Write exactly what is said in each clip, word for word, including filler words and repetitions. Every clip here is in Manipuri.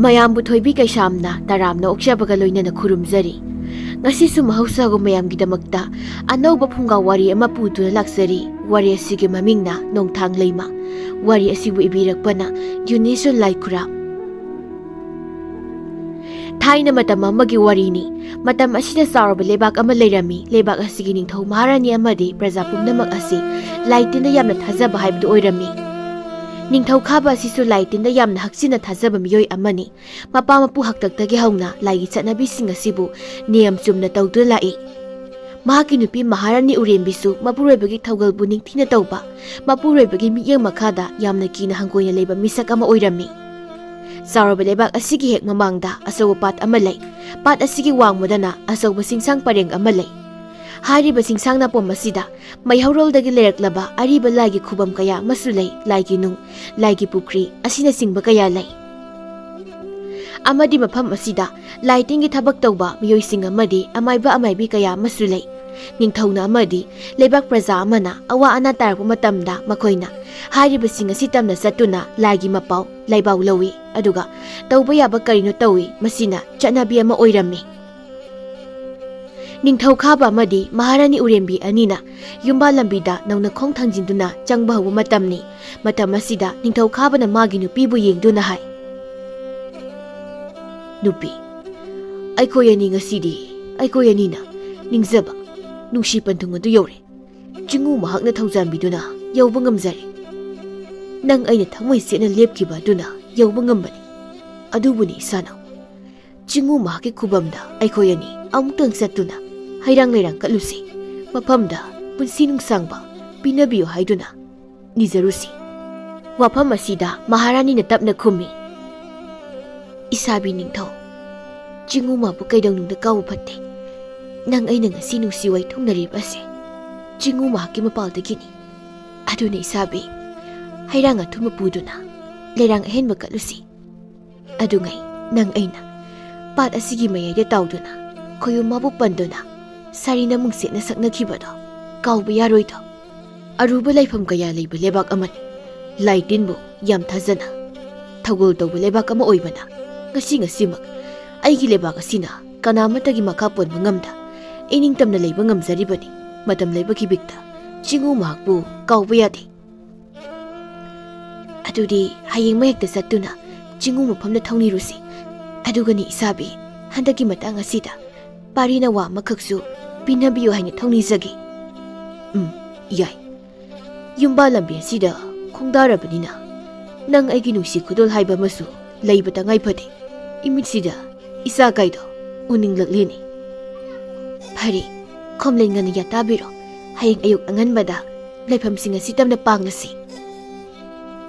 ꯃꯌꯥꯝꯕꯨ ꯊꯣꯏꯕꯤ ꯀꯩꯁꯥꯝꯅ ꯇꯔꯥꯝꯅ ꯑꯣꯛꯆꯕꯒ ꯂꯣꯏꯅꯅ ꯈꯨꯔꯨꯝꯖꯔꯤ꯫ ꯉꯁꯤꯁꯨ ꯃꯍꯧꯁꯥꯒꯨꯝ ꯃꯌꯥꯝꯒꯤꯗꯃꯛꯇ ꯑꯅꯧꯕ ꯐꯨꯡꯒꯥ ꯋꯥꯔꯤ ꯑꯃ ꯄꯨꯗꯨꯅ ꯂꯥꯛꯆꯔꯤ꯫ ꯋꯥꯔꯤ ꯑꯁꯤꯒꯤ ꯃꯃꯤꯡꯅ ꯅꯣꯡꯊꯥꯡ ꯂꯩꯃ꯫ ꯋꯥꯔꯤ ꯑꯁꯤꯕꯨ ꯏꯕꯤꯔꯛꯄꯅ ꯌꯨꯅꯤꯁꯨ ꯂꯥꯏꯈꯨꯔꯥ꯫ ꯊꯥꯏꯅ ꯃꯇꯝ ꯑꯃꯒꯤ ꯋꯥꯔꯤꯅꯤ꯫ ꯃꯇꯝ ꯑꯁꯤꯗ ꯆꯥꯎꯔꯕ ꯂꯩꯕꯥꯛ ꯑꯃ ꯂꯩꯔꯝꯃꯤ꯫ ꯂꯩꯕꯥꯛ ꯑꯁꯤꯒꯤ ꯅꯤꯡꯊꯧ ꯃꯍꯥꯔꯥꯅꯤ ꯑꯃꯗꯤ ꯄ꯭ꯔꯖꯥ ꯄꯨꯝꯅꯃꯛ ꯑꯁꯤ ꯂꯥꯏ ꯇꯤꯟꯗ ꯌꯥꯝꯅ ꯊꯥꯖꯕ ꯍꯥꯏꯕꯗꯨ ꯑꯣꯏꯔꯝꯃꯤ꯫ ꯅꯤꯡꯊꯧ ꯈꯥꯕ ꯑꯁꯤꯁꯨ ꯂꯥꯏ ꯇꯤꯟꯗ ꯌꯥꯝꯅ ꯍꯛꯆꯤꯟꯅ ꯊꯥꯖꯕ ꯃꯤꯑꯣꯏ ꯑꯃꯅꯤ꯫ ꯃꯄꯥ ꯃꯄꯨ ꯍꯥꯛꯇꯛꯇꯒꯤ ꯍꯧꯅ ꯂꯥꯏꯒꯤ ꯆꯠꯅꯕꯤꯁꯤꯡ ꯑꯁꯤꯕꯨ ꯅꯤꯌꯝ ꯆꯨꯝꯅ ꯇꯧꯗꯨꯅ ꯂꯥꯛꯏ꯫ ꯃꯍꯥꯛꯀꯤ ꯅꯨꯄꯤ ꯃꯍꯥꯔꯥꯅꯤ ꯎꯔꯦꯝꯕꯤꯁꯨ ꯃꯄꯨꯔꯣꯏꯕꯒꯤ ꯊꯧꯒꯜꯕꯨ ꯅꯤꯡꯊꯤꯅ ꯇꯧꯕ, ꯃꯄꯨꯔꯣꯏꯕꯒꯤ ꯃꯤꯠꯌꯦꯡ ꯃꯈꯥꯗ ꯌꯥꯝꯅ ꯀꯤꯅ ꯍꯪꯒꯣꯏꯅ ꯂꯩꯕ ꯃꯤꯁꯛ ꯑꯃ ꯑꯣꯏꯔꯝꯃꯤ꯫ ꯆꯥꯎꯔꯕ ꯂꯩꯕꯥꯛ ꯑꯁꯤꯒꯤ ꯍꯦꯛ ꯃꯃꯥꯡꯗ ꯑꯆꯧꯕ ꯄꯥꯠ ꯑꯃ ꯂꯩ꯫ ꯄꯥꯠ ꯑꯁꯤꯒꯤ ꯋꯥꯡꯃꯗꯅ ꯑꯆꯧꯕ ꯆꯤꯡꯁꯥꯡ ꯄꯔꯦꯡ ꯑꯃ ꯂꯩ꯫ ꯍꯥꯏꯔꯤꯕ ꯆꯤꯡꯁꯥꯡ ꯅꯥꯄꯣꯝ ꯑꯁꯤꯗ ꯃꯩꯍꯧꯔꯣꯜꯗꯒꯤ ꯂꯩꯔꯛꯂꯕ ꯑꯔꯤꯕ ꯂꯥꯏꯒꯤ ꯈꯨꯕꯝ ꯀꯌꯥ ꯑꯃꯁꯨ ꯂꯩ꯫ ꯂꯥꯏꯒꯤ ꯅꯨꯡ, ꯂꯥꯏꯒꯤ ꯄꯨꯈ꯭ꯔꯤ ꯑꯁꯤꯅꯆꯤꯡꯕ ꯀꯌꯥ ꯂꯩ꯫ ꯑꯃꯗꯤ ꯃꯐꯝ ꯑꯁꯤꯗ ꯂꯥꯏ ꯇꯤꯟꯒꯤ ꯊꯕꯛ ꯇꯧꯕ ꯃꯤꯑꯣꯏꯁꯤꯡ ꯑꯃꯗꯤ ꯑꯃꯥꯏꯕ ꯑꯃꯥꯏꯕꯤ ꯀꯌꯥ ꯑꯃꯁꯨ ꯂꯩ꯫ ꯅꯤꯡꯊꯧꯅ ꯑꯃꯗꯤ ꯂꯩꯕꯥꯛ ꯄ꯭ꯔꯖꯥ ꯑꯃꯅ ꯑꯋꯥ ꯑꯅꯥ ꯇꯥꯔꯛꯄ ꯃꯇꯝꯗ ꯃꯈꯣꯏꯅ ꯍꯥꯏꯔꯤꯕꯁꯤꯡ ꯑꯁꯤ ꯇꯝꯅ ꯆꯠꯇꯨꯅ ꯂꯥꯏꯒꯤ ꯃꯄꯥꯎ ꯂꯥꯏꯕꯥꯎ ꯂꯧꯏ, ꯑꯗꯨꯒ ꯇꯧꯕ ꯌꯥꯕ ꯀꯔꯤꯅꯣ ꯇꯧꯏ꯫ ꯃꯁꯤꯅ ꯆꯠꯅꯕꯤ ꯑꯃ ꯑꯣꯏꯔꯝꯃꯤ꯫ ꯅꯤꯡꯊꯧ ꯈꯥꯕ ꯑꯃꯗꯤ ꯃꯍꯥꯔꯥꯅꯤ ꯎꯔꯦꯝꯕꯤ ꯑꯅꯤꯅ ꯌꯨꯝꯕꯥ ꯂꯝꯕꯤꯗ ꯅꯧꯅ ꯈꯣꯡ ꯊꯥꯡꯖꯤꯟꯗꯨꯅ ꯆꯪꯕ ꯍꯧꯕ ꯃꯇꯝꯅꯤ꯫ ꯃꯇꯝ ꯑꯁꯤꯗ ꯅꯤꯡꯊꯧ ꯈꯥꯕꯅ ꯃꯥꯒꯤ ꯅꯨꯄꯤꯕꯨ ꯌꯦꯡꯗꯨꯅ ꯍꯥꯏ, "ꯅꯨꯄꯤ, ꯑꯩꯈꯣꯏ ꯑꯅꯤ ꯉꯁꯤꯗꯤ, ꯑꯩꯈꯣꯏ ꯑꯅꯤꯅ ꯅꯤꯡꯖꯕ ꯅꯨꯡꯁꯤ ꯄꯟꯊꯨꯡ ꯑꯗꯨ ꯌꯧꯔꯦ꯫ ꯆꯤꯡꯉꯨ ꯃꯍꯥꯛꯅ ꯊꯧꯖꯥꯟꯕꯤꯗꯨꯅ ꯌꯧꯕ ꯉꯝꯖꯔꯦ꯫ ꯅꯪ ꯑꯩꯅ ꯊꯃꯣꯏ ꯁꯦꯠꯅ ꯂꯦꯞꯈꯤꯕ ꯑꯗꯨꯅ ꯌꯧꯕ ꯉꯝꯕꯅꯤ꯫ ꯑꯗꯨꯕꯨꯅꯤ ꯏꯁꯥꯅ꯫ ꯆꯤꯡꯉꯨ ꯃꯍꯥꯛꯀꯤ ꯈꯨꯕꯝꯗ ꯑꯩꯈꯣꯏ ꯑꯅꯤ ꯑꯃꯨꯛꯇꯪ ꯆꯠꯇꯨꯅ ꯍꯩꯔꯥꯡ ꯂꯩꯔꯥꯡ ꯀꯠꯂꯨꯁꯤ꯫ ꯃꯐꯝꯗ ꯄꯨꯟꯁꯤ ꯅꯨꯡꯁꯥꯡꯕ ꯄꯤꯅꯕꯤꯌꯨ ꯍꯥꯏꯗꯨꯅ ꯅꯤꯖꯔꯨꯁꯤ꯫" ꯋꯥꯐꯝ ꯑꯁꯤꯗ ꯃꯍꯥꯔꯥꯅꯤꯅ ꯇꯞꯅ ꯈꯨꯝꯃꯤ, "ꯏꯁꯥꯕꯤ ꯅꯤꯡꯊꯧ, ꯆꯤꯡꯉꯨ ꯃꯥꯕꯨ ꯀꯩꯗꯧꯅꯨꯡꯗ ꯀꯥꯎꯕ ꯐꯠꯇꯦ꯫ ꯅꯪ ꯑꯩꯅ ꯉꯁꯤ ꯅꯨꯡꯁꯤ ꯋꯥꯏ ꯊꯨꯡꯅꯔꯤꯕ ꯑꯁꯦ ꯆꯤꯡꯉꯨ ꯃꯍꯥꯛꯀꯤ ꯃꯄꯥꯜꯗꯒꯤꯅꯤ꯫ ꯑꯗꯨꯅ ꯏꯁꯥꯕꯤ, ꯍꯩꯔꯥꯡ ꯑꯊꯨꯝꯕ ꯄꯨꯗꯨꯅ ꯂꯩꯔꯥꯡ ꯑꯍꯦꯟꯕ ꯀꯠꯂꯨꯁꯤ꯫ ꯑꯗꯨꯉꯩ ꯅꯪ ꯑꯩꯅ ꯄꯥꯠ ꯑꯁꯤꯒꯤ ꯃꯌꯥꯏꯗ ꯇꯥꯎꯗꯨꯅ, ꯈꯣꯌꯨꯝ ꯃꯥꯕꯨ ꯄꯟꯗꯨꯅ, ꯁꯥꯔꯤ ꯅꯃꯨꯡ ꯁꯦꯠꯅ ꯁꯛꯅꯈꯤꯕꯗꯣ ꯀꯥꯎꯕ ꯌꯥꯔꯣꯏꯗꯣ꯫ ꯑꯔꯨꯕ ꯂꯥꯏꯐꯝ ꯀꯌꯥ ꯂꯩꯕ ꯂꯩꯕꯥꯛ ꯑꯃꯅꯤ꯫ ꯂꯥꯏ ꯇꯤꯟꯕꯨ ꯌꯥꯝ ꯊꯥꯖꯅ ꯊꯧꯒꯜ ꯇꯧꯕ ꯂꯩꯕꯥꯛ ꯑꯃ ꯑꯣꯏꯕꯅ ꯉꯁꯤ ꯉꯁꯤꯃꯛ ꯑꯩꯒꯤ ꯂꯩꯕꯥꯛ ꯑꯁꯤꯅ ꯀꯅꯥꯃꯠꯇꯒꯤ ꯃꯈꯥ ꯄꯣꯟꯕ ꯉꯝꯗ ꯏꯅꯤꯡꯇꯝꯅ ꯂꯩꯕ ꯉꯝꯖꯔꯤꯕꯅꯤ꯫ ꯃꯇꯝ ꯂꯩꯕ ꯈꯤꯕꯤꯛꯇ ꯆꯤꯡꯉꯨ ꯃꯍꯥꯛꯄꯨ ꯀꯥꯎꯕ ꯌꯥꯗꯦ꯫ ꯑꯗꯨꯗꯤ ꯍꯌꯦꯡꯃꯛ ꯍꯦꯛꯇ ꯆꯠꯇꯨꯅ ꯆꯤꯡꯉꯨ ꯃꯐꯝꯗ ꯊꯧꯅꯤꯔꯨꯁꯤ꯫ ꯑꯗꯨꯒꯅꯤ ꯏꯁꯥꯕꯤ, ꯍꯟꯗꯛꯀꯤ ꯃꯇꯥꯡ ꯑꯁꯤꯗ ꯄꯥꯔꯤꯅ ꯋꯥ ꯑꯃꯈꯛꯁꯨ ꯄꯤꯅꯕꯤꯌꯨ ꯍꯥꯏꯅ ꯊꯧꯅꯤꯖꯒꯦ꯫ ꯎꯝ, ꯌꯥꯏ꯫ ꯌꯨꯝꯕꯥ ꯂꯝꯕꯤ ꯑꯁꯤꯗ ꯈꯣꯡꯗꯥꯔꯕꯅꯤꯅ ꯅꯪ ꯑꯩꯒꯤ ꯅꯨꯡꯁꯤ ꯈꯨꯗꯣꯜ ꯍꯥꯏꯕ ꯑꯃꯁꯨ ꯂꯩꯕ ꯇꯉꯥꯏ ꯐꯗꯦ꯫ ꯏꯃꯤꯠꯁꯤꯗ ꯏꯆꯥ ꯀꯥꯏꯗꯣ ꯎꯅꯤꯡꯂꯛꯂꯦꯅꯦ꯫ ꯐꯔꯦ, ꯈꯣꯝꯂꯦꯟ ꯉꯟꯅ ꯌꯥꯇꯥꯕꯤꯔꯣ꯫ ꯍꯌꯦꯡ ꯑꯌꯨꯛ ꯑꯉꯟꯕꯗ ꯂꯩꯐꯝꯁꯤꯡ ꯑꯁꯤ ꯇꯝꯅ ꯄꯥꯡꯂꯁꯤ꯫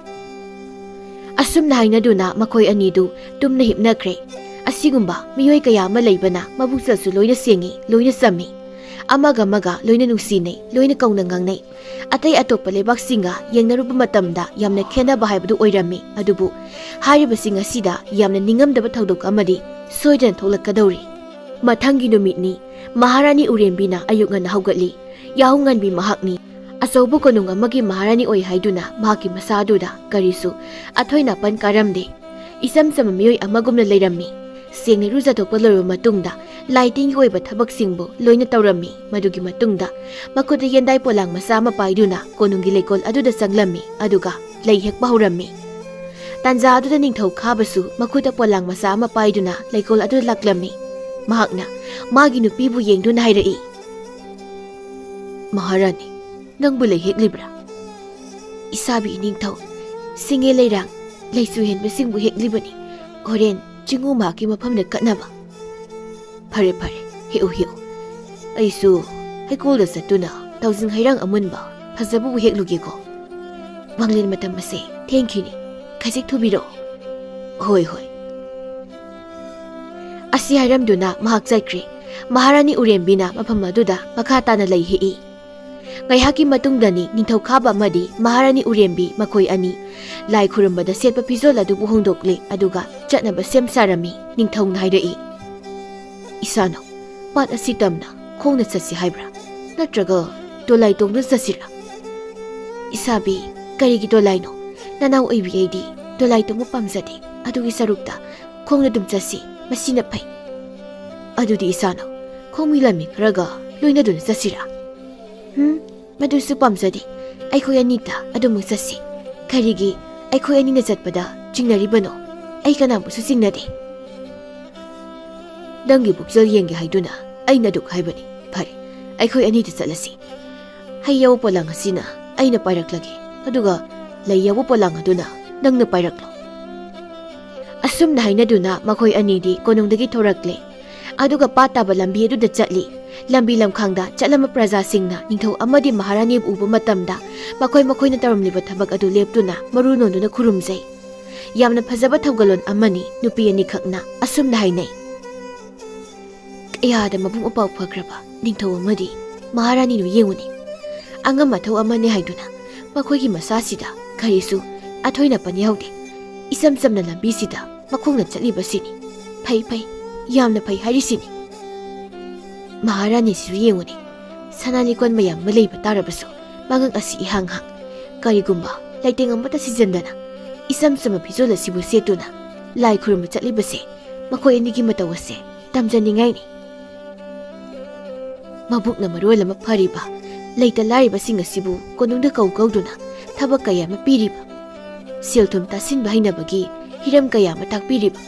ꯑꯁꯨꯝꯅ ꯍꯥꯏꯅꯗꯨꯅ ꯃꯈꯣꯏ ꯑꯅꯤꯗꯨ ꯇꯨꯝꯅ ꯍꯤꯞꯅꯈ꯭ꯔꯦ꯫ ꯑꯁꯤꯒꯨꯝꯕ ꯃꯤꯑꯣꯏ ꯀꯌꯥ ꯑꯃ ꯂꯩꯕꯅ ꯃꯕꯨꯛꯆꯦꯜꯁꯨ ꯂꯣꯏꯅ ꯁꯦꯡꯏ, ꯂꯣꯏꯅ ꯆꯝꯃꯤ꯫ ꯑꯃꯒ ꯑꯃꯒ ꯂꯣꯏꯅ ꯅꯨꯡꯁꯤꯅꯩ, ꯂꯣꯏꯅ ꯀꯧꯅ ꯉꯥꯡꯅꯩ꯫ ꯑꯇꯩ ꯑꯇꯣꯞꯄ ꯂꯩꯕꯥꯛꯁꯤꯡꯒ ꯌꯦꯡꯅꯔꯨꯕ ꯃꯇꯝꯗ ꯌꯥꯝꯅ ꯈꯦꯟꯅꯕ ꯍꯥꯏꯕꯗꯨ ꯑꯣꯏꯔꯝꯃꯤ꯫ ꯑꯗꯨꯕꯨ ꯍꯥꯏꯔꯤꯕꯁꯤꯡ ꯑꯁꯤꯗ ꯌꯥꯝꯅ ꯅꯤꯡꯉꯝꯗꯕ ꯊꯧꯗꯣꯛ ꯑꯃꯗꯤ ꯁꯣꯏꯗꯅ ꯊꯣꯛꯂꯛꯀꯗꯧꯔꯤ꯫ ꯃꯊꯪꯒꯤ ꯅꯨꯃꯤꯠꯅꯤ꯫ ꯃꯍꯥꯔꯥꯅꯤ ꯎꯔꯦꯝꯕꯤꯅ ꯑꯌꯨꯛ ꯉꯟꯅ ꯍꯧꯒꯠꯂꯤ꯫ ꯌꯥꯍꯧ ꯉꯟꯕꯤ ꯃꯍꯥꯛꯅꯤ꯫ ꯑꯆꯧꯕ ꯀꯣꯅꯨꯡ ꯑꯃꯒꯤ ꯃꯍꯥꯔꯥꯅꯤ ꯑꯣꯏ ꯍꯥꯏꯗꯨꯅ ꯃꯍꯥꯛꯀꯤ ꯃꯁꯥ ꯑꯗꯨꯗ ꯀꯔꯤꯁꯨ ꯑꯊꯣꯏ ꯑꯄꯟ ꯀꯥꯔꯝꯗꯦ꯫ ꯏꯆꯝ ꯆꯝꯕ ꯃꯤꯑꯣꯏ ꯑꯃꯒꯨꯝꯅ ꯂꯩꯔꯝꯃꯤ꯫ ꯁꯦꯡꯅ ꯏꯔꯨꯖꯊꯣꯛꯄ ꯂꯣꯏꯔꯕ ꯃꯇꯨꯡꯗ ꯂꯥꯏ ꯇꯤꯟꯒꯤ ꯑꯣꯏꯕ ꯊꯕꯛꯁꯤꯡꯕꯨ ꯂꯣꯏꯅ ꯇꯧꯔꯝꯃꯤ꯫ ꯃꯗꯨꯒꯤ ꯃꯇꯨꯡꯗ ꯃꯈꯨꯠꯇ ꯌꯦꯟꯗꯥꯏ ꯄꯣꯂꯥꯡ ꯃꯆꯥ ꯑꯃ ꯄꯥꯏꯗꯨꯅ ꯀꯣꯅꯨꯡꯒꯤ ꯂꯩꯀꯣꯜ ꯑꯗꯨꯗ ꯆꯪꯂꯝꯃꯤ, ꯑꯗꯨꯒ ꯂꯩ ꯍꯦꯛꯄ ꯍꯧꯔꯝꯃꯤ꯫ ꯇꯥꯟꯖꯥ ꯑꯗꯨꯗ ꯅꯤꯡꯊꯧ ꯈꯥꯕꯁꯨ ꯃꯈꯨꯠꯇ ꯄꯣꯂꯥꯡ ꯃꯆꯥ ꯑꯃ ꯄꯥꯏꯗꯨꯅ ꯂꯩꯀꯣꯜ ꯑꯗꯨꯗ ꯂꯥꯛꯂꯝꯃꯤ꯫ ꯃꯍꯥꯛꯅ ꯃꯥꯒꯤ ꯅꯨꯄꯤꯕꯨ ꯌꯦꯡꯗꯨꯅ ꯍꯥꯏꯔꯛꯏ, "ꯃꯍꯥꯔꯥꯅꯤ, ꯅꯪꯕꯨ ꯂꯩ ꯍꯦꯛꯂꯤꯕ꯭ꯔꯥ?" "ꯏꯁꯥꯕꯤ ꯏꯅꯤꯡꯊꯧ, ꯁꯤꯡꯉꯦ ꯂꯩꯔꯥꯡ, ꯂꯩꯁꯨ ꯍꯦꯟꯕꯁꯤꯡꯕꯨ ꯍꯦꯛꯂꯤꯕꯅꯤ, ꯍꯣꯔꯦꯟ ꯆꯤꯡꯉꯨ ꯃꯍꯥꯛꯀꯤ ꯃꯐꯝꯗ ꯀꯠꯅꯕ꯫" "ꯐꯔꯦ, ꯐꯔꯦ, ꯍꯦꯛꯎ, ꯍꯦꯛꯎ꯫ ꯑꯩꯁꯨ ꯍꯩꯀꯣꯜꯗ ꯆꯠꯇꯨꯅ ꯇꯧꯖꯤꯡ ꯍꯩꯔꯥꯡ ꯑꯃꯨꯟꯕ ꯐꯖꯕꯕꯨ ꯍꯦꯛꯂꯨꯒꯦꯀꯣ꯫ ꯃꯪꯂꯦꯟ ꯃꯇꯝ ꯑꯁꯦ ꯊꯦꯡꯈꯤꯅꯤ, ꯈꯖꯤꯛ ꯊꯨꯕꯤꯔꯛꯑꯣ꯫" "ꯍꯣꯏ, ꯍꯣꯏ꯫" ꯑꯁꯤ ꯍꯥꯏꯔꯝꯗꯨꯅ ꯃꯍꯥꯛ ꯆꯠꯈ꯭ꯔꯦ꯫ ꯃꯍꯥꯔꯥꯅꯤ ꯎꯔꯦꯝꯕꯤꯅ ꯃꯐꯝ ꯑꯗꯨꯗ ꯃꯈꯥ ꯇꯥꯅ ꯂꯩ ꯍꯦꯛꯏ꯫ ꯉꯥꯏꯍꯥꯛꯀꯤ ꯃꯇꯨꯡꯗꯅꯤ ꯅꯤꯡꯊꯧ ꯈꯥꯕ ꯑꯃꯗꯤ ꯃꯍꯥꯔꯥꯅꯤ ꯎꯔꯦꯝꯕꯤ ꯃꯈꯣꯏ ꯑꯅꯤ ꯂꯥꯏ ꯈꯨꯔꯨꯝꯕꯗ ꯁꯦꯠꯄ ꯐꯤꯖꯣꯜ ꯑꯗꯨꯕꯨ ꯍꯣꯡꯗꯣꯛꯂꯦ, ꯑꯗꯨꯒ ꯆꯠꯅꯕ ꯁꯦꯝ ꯁꯥꯔꯝꯃꯤ꯫ ꯅꯤꯡꯊꯧꯅ ꯍꯥꯏꯔꯛꯏ, "ꯏꯁꯥꯅꯧ, ꯄꯥꯠ ꯑꯁꯤ ꯇꯝꯅ ꯈꯣꯡꯅ ꯆꯠꯁꯤ ꯍꯥꯏꯕ꯭ꯔꯥ? ꯅꯠꯇ꯭ꯔꯒ ꯗꯣꯂꯥꯏ ꯇꯣꯡꯗꯨꯅ ꯆꯠꯁꯤꯔꯥ?" "ꯏꯁꯥꯕꯤ, ꯀꯔꯤꯒꯤ ꯗꯣꯂꯥꯏꯅꯣ? ꯅꯅꯥꯎ ꯑꯣꯏꯕꯤ ꯑꯩꯗꯤ ꯗꯣꯂꯥꯏ ꯇꯣꯡꯕ ꯄꯥꯝꯖꯗꯦ꯫ ꯑꯗꯨꯒꯤ ꯁꯔꯨꯛꯇ ꯈꯣꯡꯅ ꯑꯗꯨꯝ ꯆꯠꯁꯤ, ꯃꯁꯤꯅ ꯐꯩ꯫ ꯑꯗꯨꯗꯤ ꯏꯁꯥꯅ ꯈꯣꯡꯃꯤ ꯂꯝꯃꯤ ꯈꯔꯒ ꯂꯣꯏꯅꯗꯨꯅ ꯆꯠꯁꯤꯔꯥ? ꯎꯝ, ꯃꯗꯨꯁꯨ ꯄꯥꯝꯖꯗꯦ꯫ ꯑꯩꯈꯣꯏ ꯑꯅꯤꯇ ꯑꯗꯨꯃꯛ ꯆꯠꯁꯤ꯫ ꯀꯔꯤꯒꯤ ꯑꯩꯈꯣꯏ ꯑꯅꯤꯅ ꯆꯠꯄꯗ ꯆꯤꯡꯅꯔꯤꯕꯅꯣ? ꯑꯩ ꯀꯅꯥꯕꯨꯁꯨ ꯆꯤꯡꯅꯗꯦ꯫ ꯅꯪꯒꯤ ꯄꯨꯛꯆꯦꯜ ꯌꯦꯡꯒꯦ ꯍꯥꯏꯗꯨꯅ ꯑꯩꯅ ꯑꯗꯨꯛ ꯍꯥꯏꯕꯅꯤ꯫ ꯐꯔꯦ, ꯑꯩꯈꯣꯏ ꯑꯅꯤꯗ ꯆꯠꯂꯁꯤ꯫ ꯍꯩ ꯌꯥꯎꯕ ꯄꯣꯂꯥꯡ ꯑꯁꯤꯅ ꯑꯩꯅ ꯄꯥꯏꯔꯛꯂꯒꯦ, ꯑꯗꯨꯒ ꯂꯩ ꯌꯥꯎꯕ ꯄꯣꯂꯥꯡ ꯑꯗꯨꯅ ꯅꯪꯅ ꯄꯥꯏꯔꯛꯂꯣ꯫ ꯑꯁꯨꯝꯅ ꯍꯥꯏꯅꯗꯨꯅ ꯃꯈꯣꯏ ꯑꯅꯤꯗꯤ ꯀꯣꯅꯨꯡꯗꯒꯤ ꯊꯣꯔꯛꯂꯦ꯫ ꯑꯗꯨꯒ ꯄꯥꯠ ꯇꯥꯕ ꯂꯝꯕꯤ ꯑꯗꯨꯗ ꯆꯠꯂꯤ꯫ ꯂꯝꯕꯤ ꯂꯝꯈꯥꯡꯗ ꯆꯠꯂꯝꯕ ꯄ꯭ꯔꯖꯥꯁꯤꯡꯅ ꯅꯤꯡꯊꯧ ꯑꯃꯗꯤ ꯃꯍꯥꯔꯥꯅꯤꯕꯨ ꯎꯕ ꯃꯇꯝꯗ ꯃꯈꯣꯏ ꯃꯈꯣꯏꯅ ꯇꯧꯔꯝꯂꯤꯕ ꯊꯕꯛ ꯑꯗꯨ ꯂꯦꯞꯇꯨꯅ ꯃꯔꯨ ꯅꯣꯟꯗꯨꯅ ꯈꯨꯔꯨꯝꯖꯩ꯫ ꯌꯥꯝꯅ ꯐꯖꯕ ꯊꯧꯒꯜꯂꯣꯟ ꯑꯃꯅꯤ꯫ ꯅꯨꯄꯤ ꯑꯅꯤꯈꯛꯅ ꯑꯁꯨꯝꯅ ꯍꯥꯏꯅꯩ꯫ ꯀꯌꯥꯗ ꯃꯕꯨꯡ ꯃꯄꯥꯎ ꯐꯈ꯭ꯔꯕ ꯅꯤꯡꯊꯧ ꯑꯃꯗꯤ ꯃꯍꯥꯔꯥꯅꯤꯅꯨ ꯌꯦꯡꯉꯨꯅꯤ꯫ ꯑꯉꯝ ꯑꯊꯧ ꯑꯃꯅꯤ ꯍꯥꯏꯗꯨꯅ ꯃꯈꯣꯏꯒꯤ ꯃꯁꯥꯁꯤꯗ ꯀꯔꯤꯁꯨ ꯑꯊꯣꯏꯅꯄꯟ ꯌꯥꯎꯗꯦ꯫ ꯏꯆꯝ ꯆꯝꯅ ꯂꯝꯕꯤꯁꯤꯗ ꯃꯈꯣꯡꯅ ꯆꯠꯂꯤꯕꯁꯤꯅꯤ꯫ ꯐꯩ, ꯐꯩ, ꯌꯥꯝꯅ ꯐꯩ ꯍꯥꯏꯔꯤꯁꯤꯅꯤ꯫ ꯃꯍꯥꯔꯥꯅꯤꯁꯤꯁꯨ ꯌꯦꯡꯉꯨꯅꯦ, ꯁꯅꯥ ꯂꯤꯛꯀꯣꯟ ꯃꯌꯥꯝ ꯑꯃ ꯂꯩꯕ ꯇꯥꯔꯕꯁꯨ ꯃꯉꯛ ꯑꯁꯤ ꯏꯍꯥꯡ ꯍꯥꯡ꯫ ꯀꯔꯤꯒꯨꯝꯕ ꯂꯩꯇꯦꯡ ꯑꯃꯠꯇ ꯁꯤꯖꯤꯟꯗꯅ ꯏꯆꯝ ꯆꯝꯕ ꯐꯤꯖꯣꯜ ꯑꯁꯤꯕꯨ ꯁꯦꯠꯇꯨꯅ ꯂꯥꯏ ꯈꯨꯔꯨꯝꯕ ꯆꯠꯂꯤꯕꯁꯦ ꯃꯈꯣꯏ ꯑꯅꯤꯒꯤ ꯃꯇꯧ ꯑꯁꯦ ꯇꯝꯖꯅꯤꯡꯉꯥꯏꯅꯤ꯫ ꯃꯕꯨꯛꯅ ꯃꯔꯣꯜ ꯑꯃ ꯐꯔꯤꯕ, ꯂꯩꯇ ꯂꯥꯏꯔꯕꯁꯤꯡ ꯑꯁꯤꯕꯨ ꯀꯣꯅꯨꯡꯗ ꯀꯧ ꯀꯧꯗꯨꯅ ꯊꯕꯛ ꯀꯌꯥ ꯑꯃ ꯄꯤꯔꯤꯕ, ꯁꯦꯜ ꯊꯨꯝ ꯇꯥꯁꯤꯟꯕ ꯍꯩꯅꯕꯒꯤ ꯍꯤꯔꯝ ꯀꯌꯥ ꯑꯃ ꯇꯥꯛꯄꯤꯔꯤꯕ,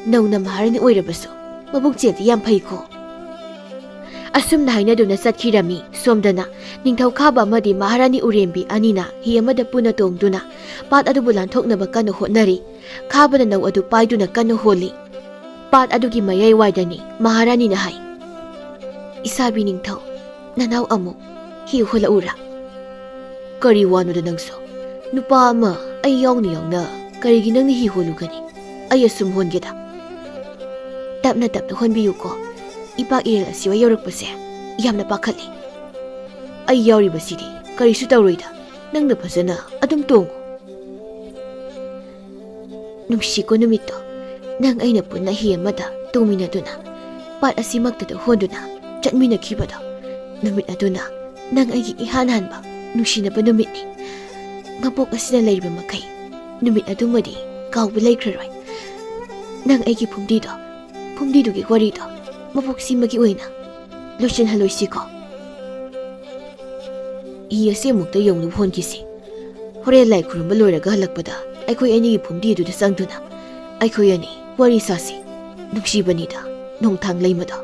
ꯅꯧꯅ ꯃꯍꯥꯔꯥꯅꯤ ꯑꯣꯏꯔꯕꯁꯨ ꯃꯕꯨꯛ ꯆꯦꯜꯗꯤ ꯌꯥꯝ ꯐꯩꯀꯣ꯫ ꯑꯁꯨꯝꯅ ꯍꯥꯏꯅꯗꯨꯅ ꯆꯠꯈꯤꯔꯝꯃꯤ꯫ ꯁꯣꯝꯗꯅ ꯅꯤꯡꯊꯧ ꯈꯥꯕ ꯑꯃꯗꯤ ꯃꯍꯥꯔꯥꯅꯤ ꯎꯔꯦꯝꯕꯤ ꯑꯅꯤꯅ ꯍꯤ ꯑꯃꯗ ꯄꯨꯟꯅ ꯇꯣꯡꯗꯨꯅ ꯄꯥꯠ ꯑꯗꯨꯕꯨ ꯂꯥꯟꯊꯣꯛꯅꯕ ꯀꯟꯅ ꯍꯣꯠꯅꯔꯤ꯫ ꯈꯥꯕꯅ ꯅꯧ ꯑꯗꯨ ꯄꯥꯏꯗꯨꯅ ꯀꯟꯅ ꯍꯣꯜꯂꯤ꯫ ꯄꯥꯠ ꯑꯗꯨꯒꯤ ꯃꯌꯥꯏꯋꯥꯏꯗꯅꯤ ꯃꯍꯥꯔꯥꯅꯤꯅ ꯍꯥꯏ, "ꯏꯁꯥꯕꯤ ꯅꯤꯡꯊꯧ, ꯅꯅꯥꯎ ꯑꯃꯨꯛ ꯍꯤ ꯍꯣꯜꯂꯛꯎꯔꯥ?" "ꯀꯔꯤ ꯋꯥꯅꯣꯗ ꯅꯪꯁꯨ? ꯅꯨꯄꯥ ꯑꯃ ꯑꯩ ꯌꯥꯎꯅ ꯌꯥꯎꯅ ꯀꯔꯤꯒꯤ ꯅꯪꯅ ꯍꯤ ꯍꯣꯜꯂꯨꯒꯅꯤ? ꯑꯩ ꯑꯁꯨꯝ ꯍꯣꯟꯒꯦꯗ꯫" "ꯇꯞꯅ ꯇꯞꯅ ꯍꯣꯟꯕꯤꯌꯨꯀꯣ꯫ ꯏꯄꯥꯛ ꯏꯔꯦꯜ ꯑꯁꯤꯋꯥꯏ ꯌꯧꯔꯛꯄꯁꯦ ꯌꯥꯝꯅ ꯄꯥꯈꯠꯂꯤ꯫" "ꯑꯩ ꯌꯥꯎꯔꯤꯕꯁꯤꯗꯤ ꯀꯔꯤꯁꯨ ꯇꯧꯔꯣꯏꯗ꯫ ꯅꯪꯅ ꯐꯖꯅ ꯑꯗꯨꯝ ꯇꯣꯡꯉꯨ꯫" ꯅꯨꯡꯁꯤꯀꯣ ꯅꯨꯃꯤꯠꯇꯣ, ꯅꯪ ꯑꯩꯅ ꯄꯨꯟꯅ ꯍꯤ ꯑꯃꯗ ꯇꯣꯡꯃꯤꯟꯅꯗꯨꯅ ꯄꯥꯠ ꯑꯁꯤꯃꯛꯇꯗ ꯍꯣꯟꯗꯨꯅ ꯆꯠꯃꯤꯟꯅꯈꯤꯕꯗꯣ꯫ ꯅꯨꯃꯤꯠ ꯑꯗꯨꯅ ꯅꯪ ꯑꯩꯒꯤ ꯏꯍꯥꯟ ꯍꯥꯟꯕ ꯅꯨꯡꯁꯤꯅꯕ ꯅꯨꯃꯤꯠꯅꯤ꯫ ꯃꯄꯣꯛ ꯑꯁꯤꯗ ꯂꯩꯔꯤꯕ ꯃꯈꯩ ꯅꯨꯃꯤꯠ ꯑꯗꯨꯃꯗꯤ ꯀꯥꯎꯕ ꯂꯩꯈ꯭ꯔꯔꯣꯏ꯫ ꯅꯪ ꯑꯩꯒꯤ ꯐꯨꯝꯗꯤꯗꯣ, ꯐꯨꯝꯗꯤꯗꯨꯒꯤ ꯋꯥꯔꯤꯗꯣ ꯃꯄꯣꯛꯁꯤꯃꯒꯤ ꯑꯣꯏꯅ ꯂꯣꯏꯁꯤꯟꯍꯜꯂꯣꯏꯁꯤꯀꯣ? ꯍꯤ ꯑꯁꯤ ꯑꯃꯨꯛꯇ ꯌꯧꯅꯕ ꯍꯣꯟꯈꯤꯁꯤ꯫ ꯍꯣꯔꯦꯟ ꯂꯥꯏ ꯈꯨꯔꯨꯝꯕ ꯂꯣꯏꯔꯒ ꯍꯜꯂꯛꯄꯗ ꯑꯩꯈꯣꯏ ꯑꯅꯤꯒꯤ ꯐꯨꯝꯗꯤ ꯑꯗꯨꯗ ꯆꯪꯗꯨꯅ ꯑꯩꯈꯣꯏ ꯑꯅꯤ ꯋꯥꯔꯤ ꯁꯥꯁꯤ꯫ ꯅꯨꯡꯁꯤꯕꯅꯤꯗ ꯅꯣꯡꯊꯥꯡ ꯂꯩꯃꯗꯣ꯫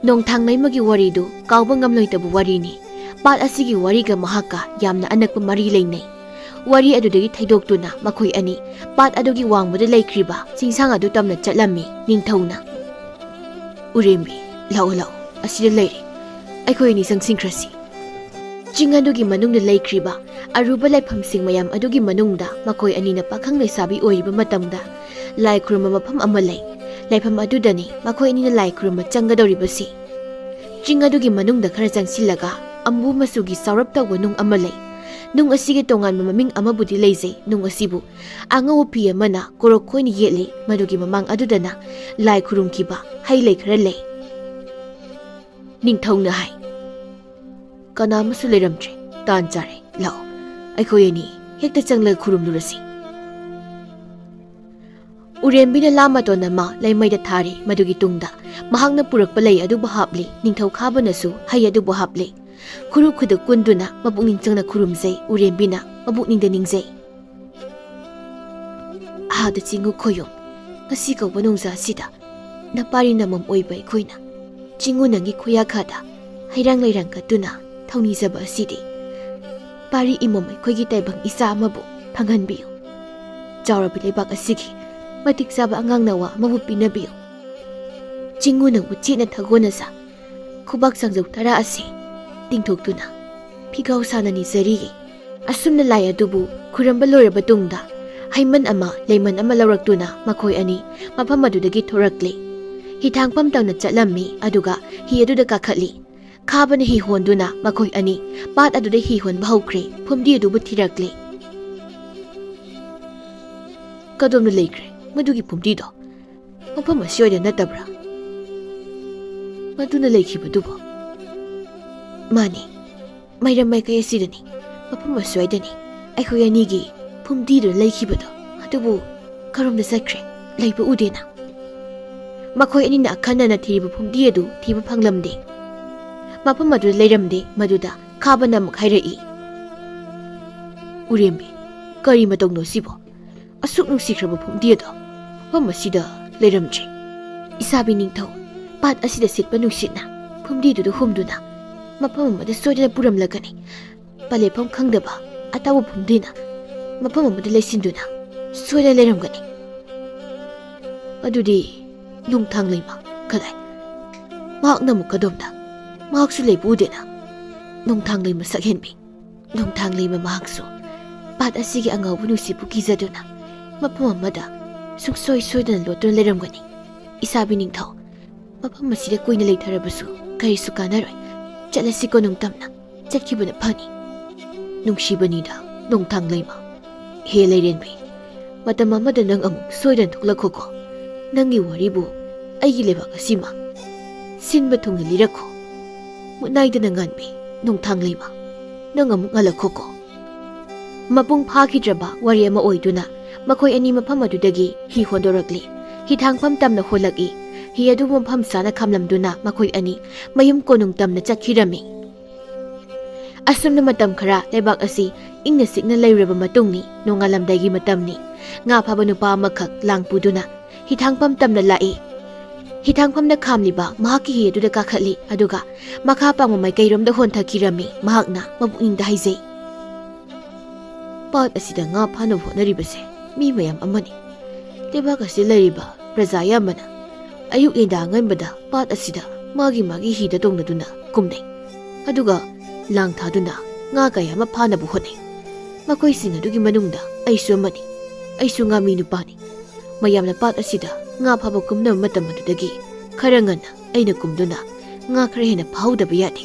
ꯅꯣꯡꯊꯥꯡ ꯂꯩꯃꯒꯤ ꯋꯥꯔꯤꯗꯨ ꯀꯥꯎꯕ ꯉꯝꯂꯣꯏꯗꯕ ꯋꯥꯔꯤꯅꯤ꯫ ꯄꯥꯠ ꯑꯁꯤꯒꯤ ꯋꯥꯔꯤꯒ ꯃꯍꯥꯛꯀ ꯌꯥꯝꯅ ꯑꯅꯛꯄ ꯃꯔꯤ ꯂꯩꯅꯩ꯫ ꯋꯥꯔꯤ ꯑꯗꯨꯗꯒꯤ ꯊꯩꯗꯣꯛꯇꯨꯅ ꯃꯈꯣꯏ ꯑꯅꯤ ꯄꯥꯠ ꯑꯗꯨꯒꯤ ꯋꯥꯡꯃꯗ ꯂꯩꯈ꯭ꯔꯤꯕ ꯆꯤꯡꯁꯥꯡ ꯑꯗꯨ ꯇꯝꯅ ꯆꯠꯂꯝꯃꯤ꯫ ꯅꯤꯡꯊꯧꯅ, "ꯎꯔꯦꯝꯕꯤ, ꯂꯥꯛꯑꯣ, ꯂꯥꯛꯑꯣ, ꯑꯁꯤꯗ ꯂꯩꯔꯦ꯫ ꯑꯩꯈꯣꯏ ꯑꯅꯤ ꯆꯪꯁꯤꯟꯈ꯭ꯔꯁꯤ꯫" ꯆꯤꯡ ꯑꯗꯨꯒꯤ ꯃꯅꯨꯡꯗ ꯂꯩꯈ꯭ꯔꯤꯕ ꯑꯔꯨꯕ ꯂꯥꯏꯐꯝꯁꯤꯡ ꯃꯌꯥꯝ ꯑꯗꯨꯒꯤ ꯃꯅꯨꯡꯗ ꯃꯈꯣꯏ ꯑꯅꯤꯅ ꯄꯥꯈꯪ ꯂꯩꯁꯥꯕꯤ ꯑꯣꯏꯔꯤꯕ ꯃꯇꯝꯗ ꯂꯥꯏ ꯈꯨꯔꯨꯝꯕ ꯃꯐꯝ ꯑꯃ ꯂꯩ꯫ ꯂꯥꯏꯐꯝ ꯑꯗꯨꯗꯅꯤ ꯃꯈꯣꯏ ꯑꯅꯤꯅ ꯂꯥꯏ ꯈꯨꯔꯨꯝꯕ ꯆꯪꯒꯗꯧꯔꯤꯕꯁꯤ꯫ ꯆꯤꯡ ꯑꯗꯨꯒꯤ ꯃꯅꯨꯡꯗ ꯈꯔ ꯆꯪꯁꯤꯜꯂꯒ ꯑꯃꯨꯕ ꯃꯆꯨꯒꯤ ꯆꯥꯎꯔꯞ ꯇꯧꯕ ꯅꯨꯡ ꯑꯃ ꯂꯩ꯫ ꯅꯨꯡ ꯑꯁꯤꯒꯤ ꯇꯣꯉꯥꯟꯕ ꯃꯃꯤꯡ ꯑꯃꯕꯨꯗꯤ ꯂꯩꯖꯩ꯫ ꯅꯨꯡ ꯑꯁꯤꯕꯨ ꯑꯉꯧꯕ ꯐꯤ ꯑꯃꯅ ꯀꯣꯔꯣꯛ ꯈꯣꯏꯅ ꯌꯦꯠꯂꯤ꯫ ꯃꯗꯨꯒꯤ ꯃꯃꯥꯡ ꯑꯗꯨꯗꯅ ꯂꯥꯏ ꯈꯨꯔꯨꯝꯈꯤꯕ ꯍꯩ ꯂꯩ ꯈꯔ ꯂꯩ꯫ ꯅꯤꯡꯊꯧꯅ ꯍꯥꯏ, "ꯀꯅꯥ ꯑꯃꯁꯨ ꯂꯩꯔꯝꯗ꯭ꯔꯦ꯫ ꯇꯥꯟ ꯆꯥꯔꯦ꯫ ꯂꯥꯛꯑꯣ, ꯑꯩꯈꯣꯏ ꯑꯅꯤ ꯍꯦꯛꯇ ꯆꯪꯂꯒ ꯈꯨꯔꯨꯝꯂꯨꯔꯁꯤ꯫" ꯎꯔꯦꯝꯕꯤꯅ ꯂꯥ ꯃꯇꯣꯟ ꯑꯃ ꯂꯩꯃꯩꯗ ꯊꯥꯔꯦ꯫ ꯃꯗꯨꯒꯤ ꯇꯨꯡꯗ ꯃꯍꯥꯛꯅ ꯄꯨꯔꯛꯄ ꯂꯩ ꯑꯗꯨꯕꯨ ꯍꯥꯞꯂꯤ꯫ ꯅꯤꯡꯊꯧ ꯈꯥꯕꯅꯁꯨ ꯍꯩ ꯑꯗꯨꯕꯨ ꯍꯥꯞꯂꯤ꯫ ꯈꯨꯔꯨ ꯈꯨꯗ ꯀꯨꯟꯗꯨꯅ ꯃꯄꯨꯛꯅꯤꯡ ꯆꯪꯅ ꯈꯨꯔꯨꯝꯖꯩ꯫ ꯎꯔꯦꯝꯕꯤꯅ ꯃꯄꯨꯛꯅꯤꯡꯗ ꯅꯤꯡꯖꯩ꯫ ꯑꯥꯗ ꯆꯤꯡꯉꯨ ꯈꯣꯌꯨꯝ, ꯉꯁꯤ ꯀꯧꯕ ꯅꯣꯡꯖꯥ ꯑꯁꯤꯗ ꯅꯄꯥꯔꯤ ꯅꯃꯝ ꯑꯣꯏꯕ ꯑꯩꯈꯣꯏꯅ ꯆꯤꯡꯉꯨ ꯅꯪꯒꯤ ꯈꯨꯌꯥꯈꯥꯗ ꯍꯩꯔꯥꯡ ꯂꯩꯔꯥꯡ ꯀꯠꯇꯨꯅ ꯊꯧꯅꯤꯖꯕ ꯑꯁꯤꯗꯤ ꯄꯥꯔꯤ ꯏꯃꯝ ꯑꯩꯈꯣꯏꯒꯤ ꯇꯥꯏꯕꯪ ꯏꯆꯥ ꯑꯃꯕꯨ ꯐꯪꯍꯟꯕꯤꯌꯨ꯫ ꯆꯥꯎꯔꯕ ꯂꯩꯕꯥꯛ ꯑꯁꯤꯒꯤ ꯃꯇꯤꯛ ꯆꯥꯕ ꯑꯉꯥꯡ ꯅꯋꯥ ꯑꯃꯕꯨ ꯄꯤꯅꯕꯤꯌꯨ꯫ ꯆꯤꯡꯉꯨ ꯅꯪꯕꯨ ꯆꯦꯠꯅ ꯊꯒꯣꯟꯅꯖ ꯈꯨꯕꯥꯛ ꯆꯥꯡꯖꯧ ꯇꯔꯥ ꯑꯁꯤ ꯇꯤꯡꯊꯣꯛꯇꯨꯅ ꯐꯤꯒꯥꯎ ꯁꯥꯅ ꯅꯤꯖꯔꯤꯌꯦ꯫ ꯑꯁꯨꯝꯅ ꯂꯥꯏ ꯑꯗꯨꯕꯨ ꯈꯨꯔꯝꯕ ꯂꯣꯏꯔꯕ ꯇꯨꯡꯗ ꯍꯩꯃꯟ ꯑꯃ ꯂꯩꯃꯟ ꯑꯃ ꯂꯧꯔꯛꯇꯨꯅ ꯃꯈꯣꯏ ꯑꯅꯤ ꯃꯐꯝ ꯑꯗꯨꯗꯒꯤ ꯊꯣꯔꯛꯂꯦ꯫ ꯍꯤꯊꯥꯡꯐꯝ ꯇꯝꯅ ꯆꯠꯂꯝꯃꯤ, ꯑꯗꯨꯒ ꯍꯤ ꯑꯗꯨꯗ ꯀꯥꯈꯠꯂꯤ꯫ ꯈꯥꯕꯅ ꯍꯤ ꯍꯣꯟꯗꯨꯅ ꯃꯈꯣꯏ ꯑꯅꯤ ꯄꯥꯠ ꯑꯗꯨꯗ ꯍꯤ ꯍꯣꯟꯕ ꯍꯧꯈ꯭ꯔꯦ꯫ ꯐꯨꯝꯗꯤ ꯑꯗꯨꯕꯨ ꯊꯤꯔꯛꯂꯦ꯫ "ꯀꯗꯣꯝꯅ ꯂꯩꯈ꯭ꯔꯦ ꯃꯗꯨꯒꯤ ꯐꯨꯝꯗꯤꯗꯣ? ꯃꯐꯝ ꯑꯁꯤꯋꯥꯏꯗ ꯅꯠꯇꯕ꯭ꯔꯥ ꯃꯗꯨꯅ ꯂꯩꯈꯤꯕꯗꯨꯕꯣ?" "ꯃꯥꯅꯤ, ꯃꯥꯏꯔꯝ ꯃꯥꯏꯀꯩ ꯑꯁꯤꯗꯅꯤ, ꯃꯐꯝ ꯑꯁꯤꯋꯥꯏꯗꯅꯤ ꯑꯩꯈꯣꯏ ꯑꯅꯤꯒꯤ ꯐꯨꯝꯗꯤꯗꯨ ꯂꯩꯈꯤꯕꯗꯣ꯫ ꯑꯗꯨꯕꯨ ꯀꯔꯣꯝꯗ ꯆꯠꯈ꯭ꯔꯦ?" ꯂꯩꯕ ꯎꯗꯦꯅ꯫ ꯃꯈꯣꯏ ꯑꯅꯤꯅ ꯑꯈꯟꯅꯅ ꯊꯤꯔꯤꯕ ꯐꯨꯝꯗꯤ ꯑꯗꯨ ꯊꯤꯕ ꯐꯪꯂꯝꯗꯦ꯫ ꯃꯐꯝ ꯑꯗꯨꯗ ꯂꯩꯔꯝꯗꯦ꯫ ꯃꯗꯨꯗ ꯈꯥꯕꯅ ꯑꯃꯨꯛ ꯍꯥꯏꯔꯛꯏ, "ꯎꯔꯦꯝꯕꯤ, ꯀꯔꯤ ꯃꯇꯧꯅꯣ ꯁꯤꯕꯣ? ꯑꯁꯨꯛ ꯅꯨꯡꯁꯤꯈ꯭ꯔꯕ ꯐꯨꯝꯗꯤ ꯑꯗꯣ ꯃꯐꯝ ꯑꯁꯤꯗ ꯂꯩꯔꯝꯗ꯭ꯔꯦ꯫ ꯏꯁꯥꯕꯤ ꯅꯤꯡꯊꯧ, ꯄꯥꯠ ꯑꯁꯤꯗ ꯁꯤꯠꯄ ꯅꯨꯡꯁꯤꯠꯅ ꯐꯨꯝꯗꯤꯗꯨꯗ ꯍꯨꯝꯗꯨꯅ ꯃꯐꯝ ꯑꯃꯗ ꯁꯣꯏꯗꯅ ꯄꯨꯔꯝꯂꯒꯅꯤ꯫ ꯄꯂꯦꯐꯝ ꯈꯪꯗꯕ ꯑꯇꯥꯎꯕ ꯐꯨꯝꯗꯤꯅ ꯃꯐꯝ ꯑꯃꯗ ꯂꯩꯁꯤꯟꯗꯨꯅ ꯁꯣꯏꯗꯅ ꯂꯩꯔꯝꯒꯅꯤ꯫ ꯑꯗꯨꯗꯤ ꯅꯣꯡꯊꯥꯡ ꯂꯩꯃ ꯀꯗꯥꯏ? ꯃꯍꯥꯛꯅ ꯑꯃꯨꯛ ꯀꯗꯣꯝꯗ? ꯃꯍꯥꯛꯁꯨ ꯂꯩꯕ ꯎꯗꯦꯅ꯫ ꯅꯣꯡꯊꯥꯡ ꯂꯩꯃ ꯁꯛꯍꯦꯟꯕꯤ, ꯅꯣꯡꯊꯥꯡ ꯂꯩꯃ ꯃꯍꯥꯛꯁꯨ ꯄꯥꯠ ꯑꯁꯤꯒꯤ ꯑꯉꯥꯎꯕ ꯅꯨꯡꯁꯤꯠꯄꯨ ꯀꯤꯖꯗꯨꯅ ꯃꯐꯝ ꯑꯃꯗ ꯁꯨꯡꯁꯣꯏ ꯁꯣꯏꯗꯅ ꯂꯣꯠꯇꯨꯅ ꯂꯩꯔꯝꯒꯅꯤ꯫ ꯏꯁꯥꯕꯤ ꯅꯤꯡꯊꯧ, ꯃꯐꯝ ꯑꯁꯤꯗ ꯀꯨꯏꯅ ꯂꯩꯊꯔꯕꯁꯨ ꯀꯔꯤꯁꯨ ꯀꯥꯟꯅꯔꯣꯏ꯫ ꯆꯠꯂꯁꯤꯀꯣ ꯅꯣꯡꯇꯝꯅ꯫ ꯆꯠꯈꯤꯕꯅ ꯐꯅꯤ꯫ ꯅꯨꯡꯁꯤꯕꯅꯤꯗ ꯅꯣꯡꯊꯥꯡ ꯂꯩꯃ꯫ ꯍꯦ ꯂꯩꯔꯦꯟꯕꯤ, ꯃꯇꯝ ꯑꯃꯗ ꯅꯪ ꯑꯃꯨꯛ ꯁꯣꯏꯗꯅ ꯊꯣꯛꯂꯛꯈꯣꯀꯣ꯫ ꯅꯪꯒꯤ ꯋꯥꯔꯤꯕꯨ ꯑꯩꯒꯤ ꯂꯩꯕꯥꯛ ꯑꯁꯤꯃ ꯁꯤꯟꯕ ꯊꯨꯡꯅ ꯂꯤꯔꯛꯈꯣ꯫ ꯃꯨꯠꯅꯥꯏꯗꯅ ꯉꯥꯟꯕꯤ ꯅꯣꯡꯊꯥꯡ ꯂꯩꯃ, ꯅꯪ ꯑꯃꯨꯛ ꯉꯜꯂꯛꯈꯣꯀꯣ꯫ ꯃꯄꯨꯡ ꯐꯥꯈꯤꯗ꯭ꯔꯕ ꯋꯥꯔꯤ ꯑꯃ ꯑꯣꯏꯗꯨꯅ ꯃꯈꯣꯏ ꯑꯅꯤ ꯃꯐꯝ ꯑꯗꯨꯗꯒꯤ ꯍꯤ ꯍꯣꯟꯗꯣꯔꯛꯂꯤ꯫ ꯍꯤꯊꯥꯡꯐꯝ ꯇꯝꯅ ꯍꯣꯜꯂꯛꯏ꯫ ꯍꯤ ꯑꯗꯨꯕꯨ ꯃꯐꯝ ꯆꯥꯅ ꯈꯥꯝꯂꯝꯗꯨꯅ ꯃꯈꯣꯏ ꯑꯅꯤ ꯃꯌꯨꯝ ꯀꯣꯅꯨꯡ ꯇꯝꯅ ꯆꯠꯈꯤꯔꯝꯃꯤ꯫ ꯑꯁꯨꯝꯅ ꯃꯇꯝ ꯈꯔ ꯂꯩꯕꯥꯛ ꯑꯁꯤ ꯏꯪꯅ ꯆꯤꯛꯅ ꯂꯩꯔꯨꯔꯕ ꯃꯇꯨꯡꯅꯤ꯫ ꯅꯣꯡꯉꯥꯜꯂꯝꯗꯥꯏꯒꯤ ꯃꯇꯝꯅꯤ꯫ ꯉꯥ ꯐꯥꯕ ꯅꯨꯄꯥ ꯑꯃꯈꯛ ꯂꯥꯡ ꯄꯨꯗꯨꯅ ꯍꯤꯊꯥꯡꯐꯝ ꯇꯝꯅ ꯂꯥꯛꯏ꯫ ꯍꯤꯊꯥꯡꯐꯝꯗ ꯈꯥꯝꯂꯤꯕ ꯃꯍꯥꯛꯀꯤ ꯍꯤ ꯑꯗꯨꯗ ꯀꯥꯈꯠꯂꯤ, ꯑꯗꯨꯒ ꯃꯈꯥ ꯄꯥꯡꯕ ꯃꯥꯏꯀꯩꯔꯣꯝꯗ ꯍꯣꯟꯊꯈꯤꯔꯝꯃꯤ꯫ ꯃꯍꯥꯛꯅ ꯃꯄꯨꯛꯅꯤꯡꯗ ꯍꯥꯏꯖꯩ, "ꯄꯥꯠ ꯑꯁꯤꯗ ꯉꯥ ꯐꯥꯅꯕ ꯍꯣꯠꯅꯔꯤꯕꯁꯦ ꯃꯤ ꯃꯌꯥꯝ ꯑꯃꯅꯤ꯫ ꯂꯩꯕꯥꯛ ꯑꯁꯤꯗ ꯂꯩꯔꯤꯕ ꯄ꯭ꯔꯖꯥ ꯑꯌꯥꯝꯕꯅ ꯑꯌꯨꯛ ꯌꯦꯟꯗꯥ ꯑꯉꯟꯕꯗ ꯄꯥꯠ ꯑꯁꯤꯗ ꯃꯥꯒꯤ ꯃꯥꯒꯤ ꯍꯤꯗ ꯇꯣꯡꯅꯗꯨꯅ ꯀꯨꯝꯅꯩ꯫ ꯑꯗꯨꯒ ꯂꯥꯡ ꯊꯥꯗꯨꯅ ꯉꯥ ꯀꯌꯥ ꯑꯃ ꯐꯥꯅꯕ ꯍꯣꯠꯅꯩ꯫ ꯃꯈꯣꯏꯁꯤꯡ ꯑꯗꯨꯒꯤ ꯃꯅꯨꯡꯗ ꯑꯩꯁꯨ ꯑꯃꯅꯤ꯫ ꯑꯩꯁꯨ ꯉꯥꯃꯤ ꯅꯨꯄꯥꯅꯤ꯫ ꯃꯌꯥꯝꯅ ꯄꯥꯠ ꯑꯁꯤꯗ ꯉꯥ ꯐꯥꯕ ꯀꯨꯝꯅꯕ ꯃꯇꯝ ꯑꯗꯨꯗꯒꯤ ꯈꯔ ꯉꯟꯅ ꯑꯩꯅ ꯀꯨꯝꯗꯨꯅ ꯉꯥ ꯈꯔ ꯍꯦꯟꯅ ꯐꯥꯍꯧꯗꯕ ꯌꯥꯗꯦ꯫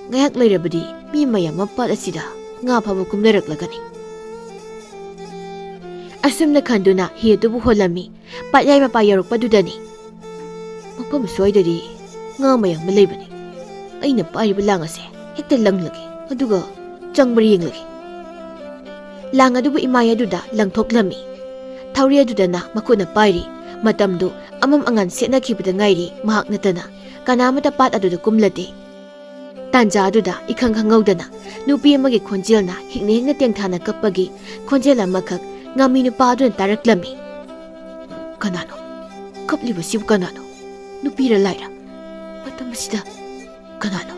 ꯉꯥꯏꯍꯥꯛ ꯂꯩꯔꯕꯗꯤ ꯃꯤ ꯃꯌꯥꯝ ꯑꯃ ꯄꯥꯠ ꯑꯁꯤꯗ ꯉꯥ ꯐꯥꯕ ꯀꯨꯝꯅꯔꯛꯂꯒꯅꯤ꯫" ꯑꯁꯨꯝꯅ ꯈꯟꯗꯨꯅ ꯍꯤ ꯑꯗꯨꯕꯨ ꯍꯣꯜꯂꯝꯃꯤ꯫ ꯄꯥꯠꯌꯥꯏ ꯃꯄꯥ ꯌꯧꯔꯛꯄꯗꯨꯗꯅꯤ꯫ ꯃꯐꯝ ꯁ꯭ꯋꯥꯏꯗꯗꯤ ꯉꯥ ꯃꯌꯥꯝ ꯑꯃ ꯂꯩꯕꯅꯤ꯫ ꯑꯩꯅ ꯄꯥꯏꯔꯤꯕ ꯂꯥꯡ ꯑꯁꯦ ꯍꯦꯛꯇ ꯂꯪꯂꯒꯦ, ꯑꯗꯨꯒ ꯆꯪꯕ꯭ꯔꯥ ꯌꯦꯡꯂꯒꯦ꯫ ꯂꯥꯡ ꯑꯗꯨꯕꯨ ꯏꯃꯥꯏ ꯑꯗꯨꯗ ꯂꯪꯊꯣꯛꯂꯝꯃꯤ꯫ ꯊꯧꯔꯤ ꯑꯗꯨꯗꯅ ꯃꯈꯨꯠꯅ ꯄꯥꯏꯔꯤ꯫ ꯃꯇꯝꯗꯨ ꯑꯃꯝ ꯑꯉꯥꯟ ꯁꯦꯠꯅꯈꯤꯕꯗ ꯉꯥꯏꯔꯤ꯫ ꯃꯍꯥꯛ ꯅꯠꯇꯅ ꯀꯅꯥ ꯑꯃꯠꯇ ꯄꯥꯠ ꯑꯗꯨꯗ ꯀꯨꯝꯂꯗꯦ꯫ ꯇꯥꯟꯖꯥ ꯑꯗꯨꯗ ꯏꯈꯪ ꯈꯪꯍꯧꯗꯅ ꯅꯨꯄꯤ ꯑꯃꯒꯤ ꯈꯣꯟꯖꯦꯜꯅ ꯍꯤꯛꯅ ꯍꯤꯛꯅ ꯇꯦꯡꯊꯥꯅ ꯀꯞꯄꯒꯤ ꯈꯣꯟꯖꯦꯜ ꯑꯃꯈꯛ ꯉꯥꯃꯤ ꯅꯨꯄꯥ ꯑꯗꯨꯅ ꯇꯥꯔꯛꯂꯝꯃꯤ꯫ "ꯀꯅꯥꯅꯣ? ꯀꯞꯂꯤꯕꯁꯤꯕꯨ ꯀꯅꯥꯅꯣ? ꯅꯨꯄꯤꯔ ꯂꯥꯏꯔ? ꯃꯇꯝ ꯑꯁꯤꯗ ꯀꯅꯥꯅꯣ?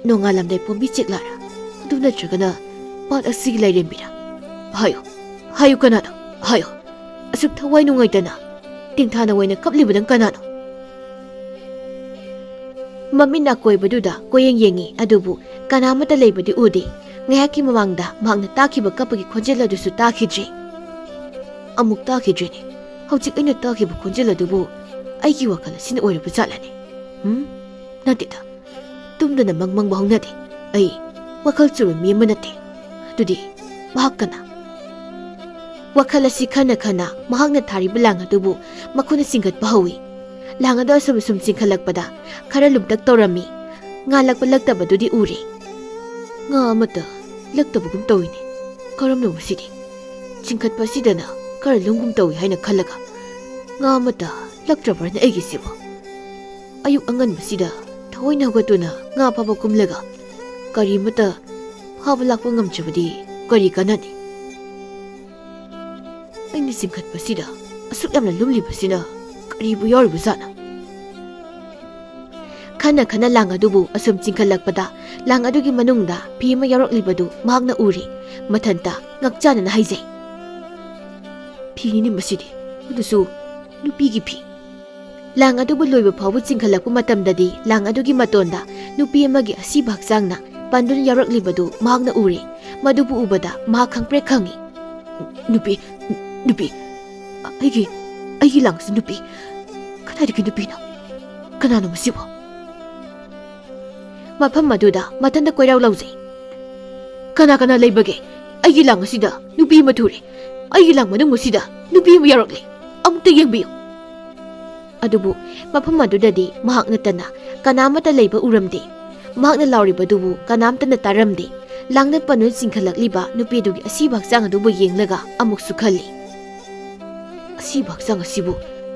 ꯅꯣꯡꯉꯥꯜꯂꯝꯗꯥꯏ ꯄꯣꯝꯕꯤ ꯆꯦꯛꯂꯥꯔ? ꯑꯗꯨ ꯅꯠꯇ꯭ꯔꯒꯅ ꯄꯥꯠ ꯑꯁꯤꯒꯤ ꯂꯥꯏꯔꯦꯝꯕꯤꯔ? ꯍꯥꯏꯌꯨ, ꯍꯥꯏꯌꯨ, ꯀꯅꯥꯅꯣ? ꯍꯥꯏꯌꯨ꯫ ꯑꯁꯨꯛ ꯊꯋꯥꯏ ꯅꯨꯡꯉꯥꯏꯇꯅ ꯇꯦꯡꯊꯥꯅ ꯑꯣꯏꯅ ꯀꯞꯂꯤꯕꯅ ꯀꯅꯥꯅꯣ?" ꯃꯃꯤꯠ ꯑꯀꯣꯏꯕꯗꯨꯗ ꯀꯣꯌꯦꯡ ꯌꯦꯡꯉꯤ, ꯑꯗꯨꯕꯨ ꯀꯅꯥ ꯑꯃꯠꯇ ꯂꯩꯕꯗꯤ ꯎꯗꯦ꯫ ꯉꯥꯏꯍꯥꯛꯀꯤ ꯃꯃꯥꯡꯗ ꯃꯍꯥꯛꯅ ꯇꯥꯈꯤꯕ ꯀꯞꯄꯒꯤ ꯈꯣꯟꯖꯦꯜ ꯑꯗꯨꯁꯨ ꯇꯥꯈꯤꯗ꯭ꯔꯦ꯫ ꯑꯃꯨꯛ ꯇꯥꯈꯤꯗ꯭ꯔꯦꯅꯦ꯫ ꯍꯧꯖꯤꯛ ꯑꯩꯅ ꯇꯥꯈꯤꯕ ꯈꯣꯟꯖꯦꯜ ꯑꯗꯨꯕꯨ ꯑꯩꯒꯤ ꯋꯥꯈꯜ ꯑꯁꯤꯅ ꯑꯣꯏꯔꯕ ꯖꯥꯠꯂꯅꯦ? ꯎꯝ? ꯅꯠꯇꯦꯗ꯫ ꯇꯨꯝꯗꯅ ꯃꯪ ꯃꯪꯕ ꯍꯧꯅꯗꯦ꯫ ꯑꯩ ꯋꯥꯈꯜ ꯆꯣꯏꯕ ꯃꯤ ꯑꯃ ꯅꯠꯇꯦ꯫ ꯑꯗꯨꯗꯤ ꯃꯍꯥꯛ ꯀꯅꯥ? ꯋꯥꯈꯜ ꯑꯁꯤ ꯈꯟꯅ ꯈꯟꯅ ꯃꯍꯥꯛꯅ ꯊꯥꯔꯤꯕ ꯂꯥꯡ ꯑꯗꯨꯕꯨ ꯃꯈꯨꯠꯅ ꯆꯤꯡꯈꯠꯄ ꯍꯧꯏ꯫ ꯂꯥꯡ ꯑꯗꯨ ꯑꯁꯨꯝ ꯑꯁꯨꯝ ꯆꯤꯡꯈꯠꯂꯛꯄꯗ ꯈꯔ ꯂꯨꯝꯇꯛ ꯇꯧꯔꯝꯃꯤ꯫ ꯉꯥꯜꯂꯛꯄ ꯂꯛꯇꯕꯗꯨꯗꯤ ꯎꯔꯦ꯫ "ꯉꯥ ꯑꯃꯠꯇ ꯂꯛꯇꯕꯒꯨꯝ ꯇꯧꯏꯅꯦ꯫ ꯀꯔꯝꯅꯣ ꯃꯁꯤꯗꯤ? ꯆꯤꯡꯈꯠꯄ ꯑꯁꯤꯗꯅ ꯈꯔ ꯂꯨꯝꯒꯨꯝ ꯇꯧꯏ ꯍꯥꯏꯅ ꯈꯜꯂꯒ ꯉꯥ ꯑꯃꯠꯇ ꯂꯛꯇ꯭ꯔꯕ꯭ꯔꯅꯦ ꯑꯩꯒꯤꯁꯤꯕꯣ? ꯑꯌꯨꯛ ꯑꯉꯟꯕꯁꯤꯗ ꯊꯑꯣꯏꯅ ꯍꯧꯒꯠꯇꯨꯅ ꯉꯥ ꯐꯥꯕ ꯀꯨꯝꯂꯒ ꯀꯔꯤꯃꯠꯇ ꯐꯥꯕ ꯂꯥꯛꯄ ꯉꯝꯗ꯭ꯔꯕꯗꯤ ꯀꯔꯤ ꯀꯥꯟꯅꯅꯤ? ꯑꯩꯅ ꯆꯤꯡꯈꯠꯄꯁꯤꯗ ꯑꯁꯨꯛ ꯌꯥꯝꯅ ꯂꯨꯝꯂꯤꯕꯁꯤꯅ ꯀꯔꯤꯕꯨ ꯌꯥꯎꯔꯤꯕꯖꯥꯠꯅꯣ?" ꯈꯟꯅ ꯈꯟꯅ ꯂꯥꯡ ꯑꯗꯨꯕꯨ ꯑꯁꯨꯝ ꯆꯤꯡꯈꯠꯂꯛꯄꯗ ꯂꯥꯡ ꯑꯗꯨꯒꯤ ꯃꯅꯨꯡꯗ ꯐꯤ ꯑꯃ ꯌꯥꯎꯔꯛꯂꯤꯕꯗꯨ ꯃꯍꯥꯛꯅ ꯎꯔꯦ꯫ ꯃꯊꯟꯇ ꯉꯛꯆꯥꯅꯅ ꯍꯥꯏꯖꯩ, "ꯐꯤꯅꯤꯅꯦ ꯃꯁꯤꯗꯤ, ꯑꯗꯨꯁꯨ ꯅꯨꯄꯤꯒꯤ ꯐꯤ!" ꯂꯥꯡ ꯑꯗꯨꯕꯨ ꯂꯣꯏꯕ ꯐꯥꯎꯕ ꯆꯤꯡꯈꯠꯂꯛꯄ ꯃꯇꯝꯗꯗꯤ ꯂꯥꯡ ꯑꯗꯨꯒꯤ ꯃꯇꯣꯟꯗ ꯅꯨꯄꯤ ꯑꯃꯒꯤ ꯑꯁꯤꯕ ꯍꯛꯆꯥꯡꯅ ꯄꯟꯗꯨꯅ ꯌꯥꯎꯔꯛꯂꯤꯕꯗꯨ ꯃꯍꯥꯛꯅ ꯎꯔꯦ꯫ ꯃꯗꯨꯕꯨ ꯎꯕꯗ ꯃꯍꯥꯛ ꯈꯪꯄ꯭ꯔꯦꯛ ꯈꯪꯏ꯫ "ꯅꯨꯄꯤ, ꯅꯨꯄꯤ, ꯑꯩꯒꯤ, ꯑꯩꯒꯤ ꯂꯥꯡꯁꯤ ꯅꯨꯄꯤ꯫ ꯀꯗꯥꯏꯗꯒꯤ ꯅꯨꯄꯤꯅꯣ? ꯀꯅꯥꯅꯣ ꯃꯁꯤꯕꯣ?" ꯃꯐꯝ ꯑꯗꯨꯗ ꯃꯊꯟꯇ ꯀꯣꯏꯔꯥꯎ ꯂꯥꯎꯖꯩ꯫ "ꯀꯅꯥ ꯀꯅꯥ ꯂꯩꯕꯒꯦ? ꯑꯩꯒꯤ ꯂꯥꯡ ꯑꯁꯤꯗ ꯅꯨꯄꯤ ꯑꯃ ꯊꯨꯔꯦ꯫ ꯑꯩꯒꯤ ꯂꯥꯡ ꯃꯅꯨꯡ ꯑꯁꯤꯗ ꯅꯨꯄꯤ ꯑꯃ ꯌꯥꯎꯔꯛꯂꯦ꯫ ꯑꯃꯨꯛꯇ ꯌꯦꯡꯕꯤꯌꯨ!" ꯑꯗꯨꯕꯨ ꯃꯐꯝ ꯑꯗꯨꯗꯗꯤ ꯃꯍꯥꯛ ꯅꯠꯇꯅ ꯀꯅꯥ ꯑꯃꯠꯇ ꯂꯩꯕ ꯎꯔꯝꯗꯦ꯫ ꯃꯍꯥꯛꯅ ꯂꯥꯎꯔꯤꯕꯗꯨꯕꯨ ꯀꯅꯥꯝꯇꯅ ꯇꯥꯔꯝꯗꯦ꯫ ꯂꯥꯡꯗ ꯄꯟꯗꯨꯅ ꯆꯤꯡꯈꯠꯂꯛꯂꯤꯕ ꯅꯨꯄꯤꯗꯨꯒꯤ ꯑꯁꯤꯕ ꯍꯛꯆꯥꯡ ꯑꯗꯨꯕꯨ ꯌꯦꯡꯂꯒ ꯑꯃꯨꯛꯁꯨ ꯈꯜꯂꯤ, ꯑꯁꯤꯕ ꯍꯛꯆꯥꯡ ꯑꯁꯤꯕꯨ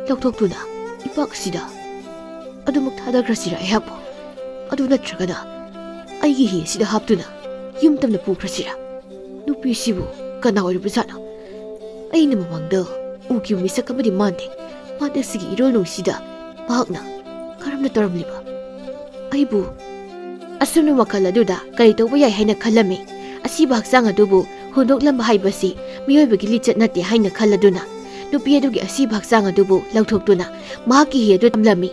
ꯂꯧꯊꯣꯛꯇꯨꯅ ꯏꯄꯥꯛ ꯑꯁꯤꯗ ꯑꯗꯨꯃꯛ ꯊꯥꯗꯈ꯭ꯔꯁꯤꯔ ꯑꯩꯍꯥꯛꯄꯨ? ꯑꯗꯨ ꯅꯠꯇ꯭ꯔꯒꯅ ꯑꯩꯒꯤ ꯍꯤ ꯑꯁꯤꯗ ꯍꯥꯞꯇꯨꯅ ꯌꯨꯝ ꯇꯝꯅ ꯄꯨꯈ꯭ꯔꯁꯤꯔ? ꯅꯨꯄꯤꯁꯤꯕꯨ ꯀꯅꯥ ꯑꯣꯏꯔꯕꯖꯥꯠꯅꯣ? ꯑꯩꯅ ꯃꯃꯥꯡꯗ ꯎꯈꯤꯕ ꯃꯤꯁꯛ ꯑꯃꯗꯤ ꯃꯥꯟꯗꯦ꯫ ꯃꯍꯥꯛ ꯑꯁꯤꯒꯤ ꯏꯔꯣꯜ ꯅꯨꯡꯁꯤꯗ ꯃꯍꯥꯛꯅ ꯀꯔꯝꯅ ꯇꯧꯔꯝꯂꯤꯕ? ꯑꯩꯕꯨ ꯑꯁꯨꯝꯅ ꯋꯥꯈꯜ ꯑꯗꯨꯗ ꯀꯔꯤ ꯇꯧꯕ ꯌꯥꯏ ꯍꯥꯏꯅ ꯈꯜꯂꯝꯃꯤ꯫ ꯑꯁꯤꯕ ꯍꯛꯆꯥꯡ ꯑꯗꯨꯕꯨ ꯍꯨꯟꯗꯣꯛꯂꯝꯕ ꯍꯥꯏꯕꯁꯤ ꯃꯤꯑꯣꯏꯕꯒꯤ ꯂꯤꯆꯠ ꯅꯠꯇꯦ ꯍꯥꯏꯅ ꯈꯜꯂꯗꯨꯅ ꯅꯨꯄꯤ ꯑꯗꯨꯒꯤ ꯑꯁꯤꯕ ꯍꯛꯆꯥꯡ ꯑꯗꯨꯕꯨ ꯂꯧꯊꯣꯛꯇꯨꯅ ꯃꯍꯥꯛꯀꯤ ꯍꯤ ꯑꯗꯨ ꯊꯝꯂꯝꯃꯤ꯫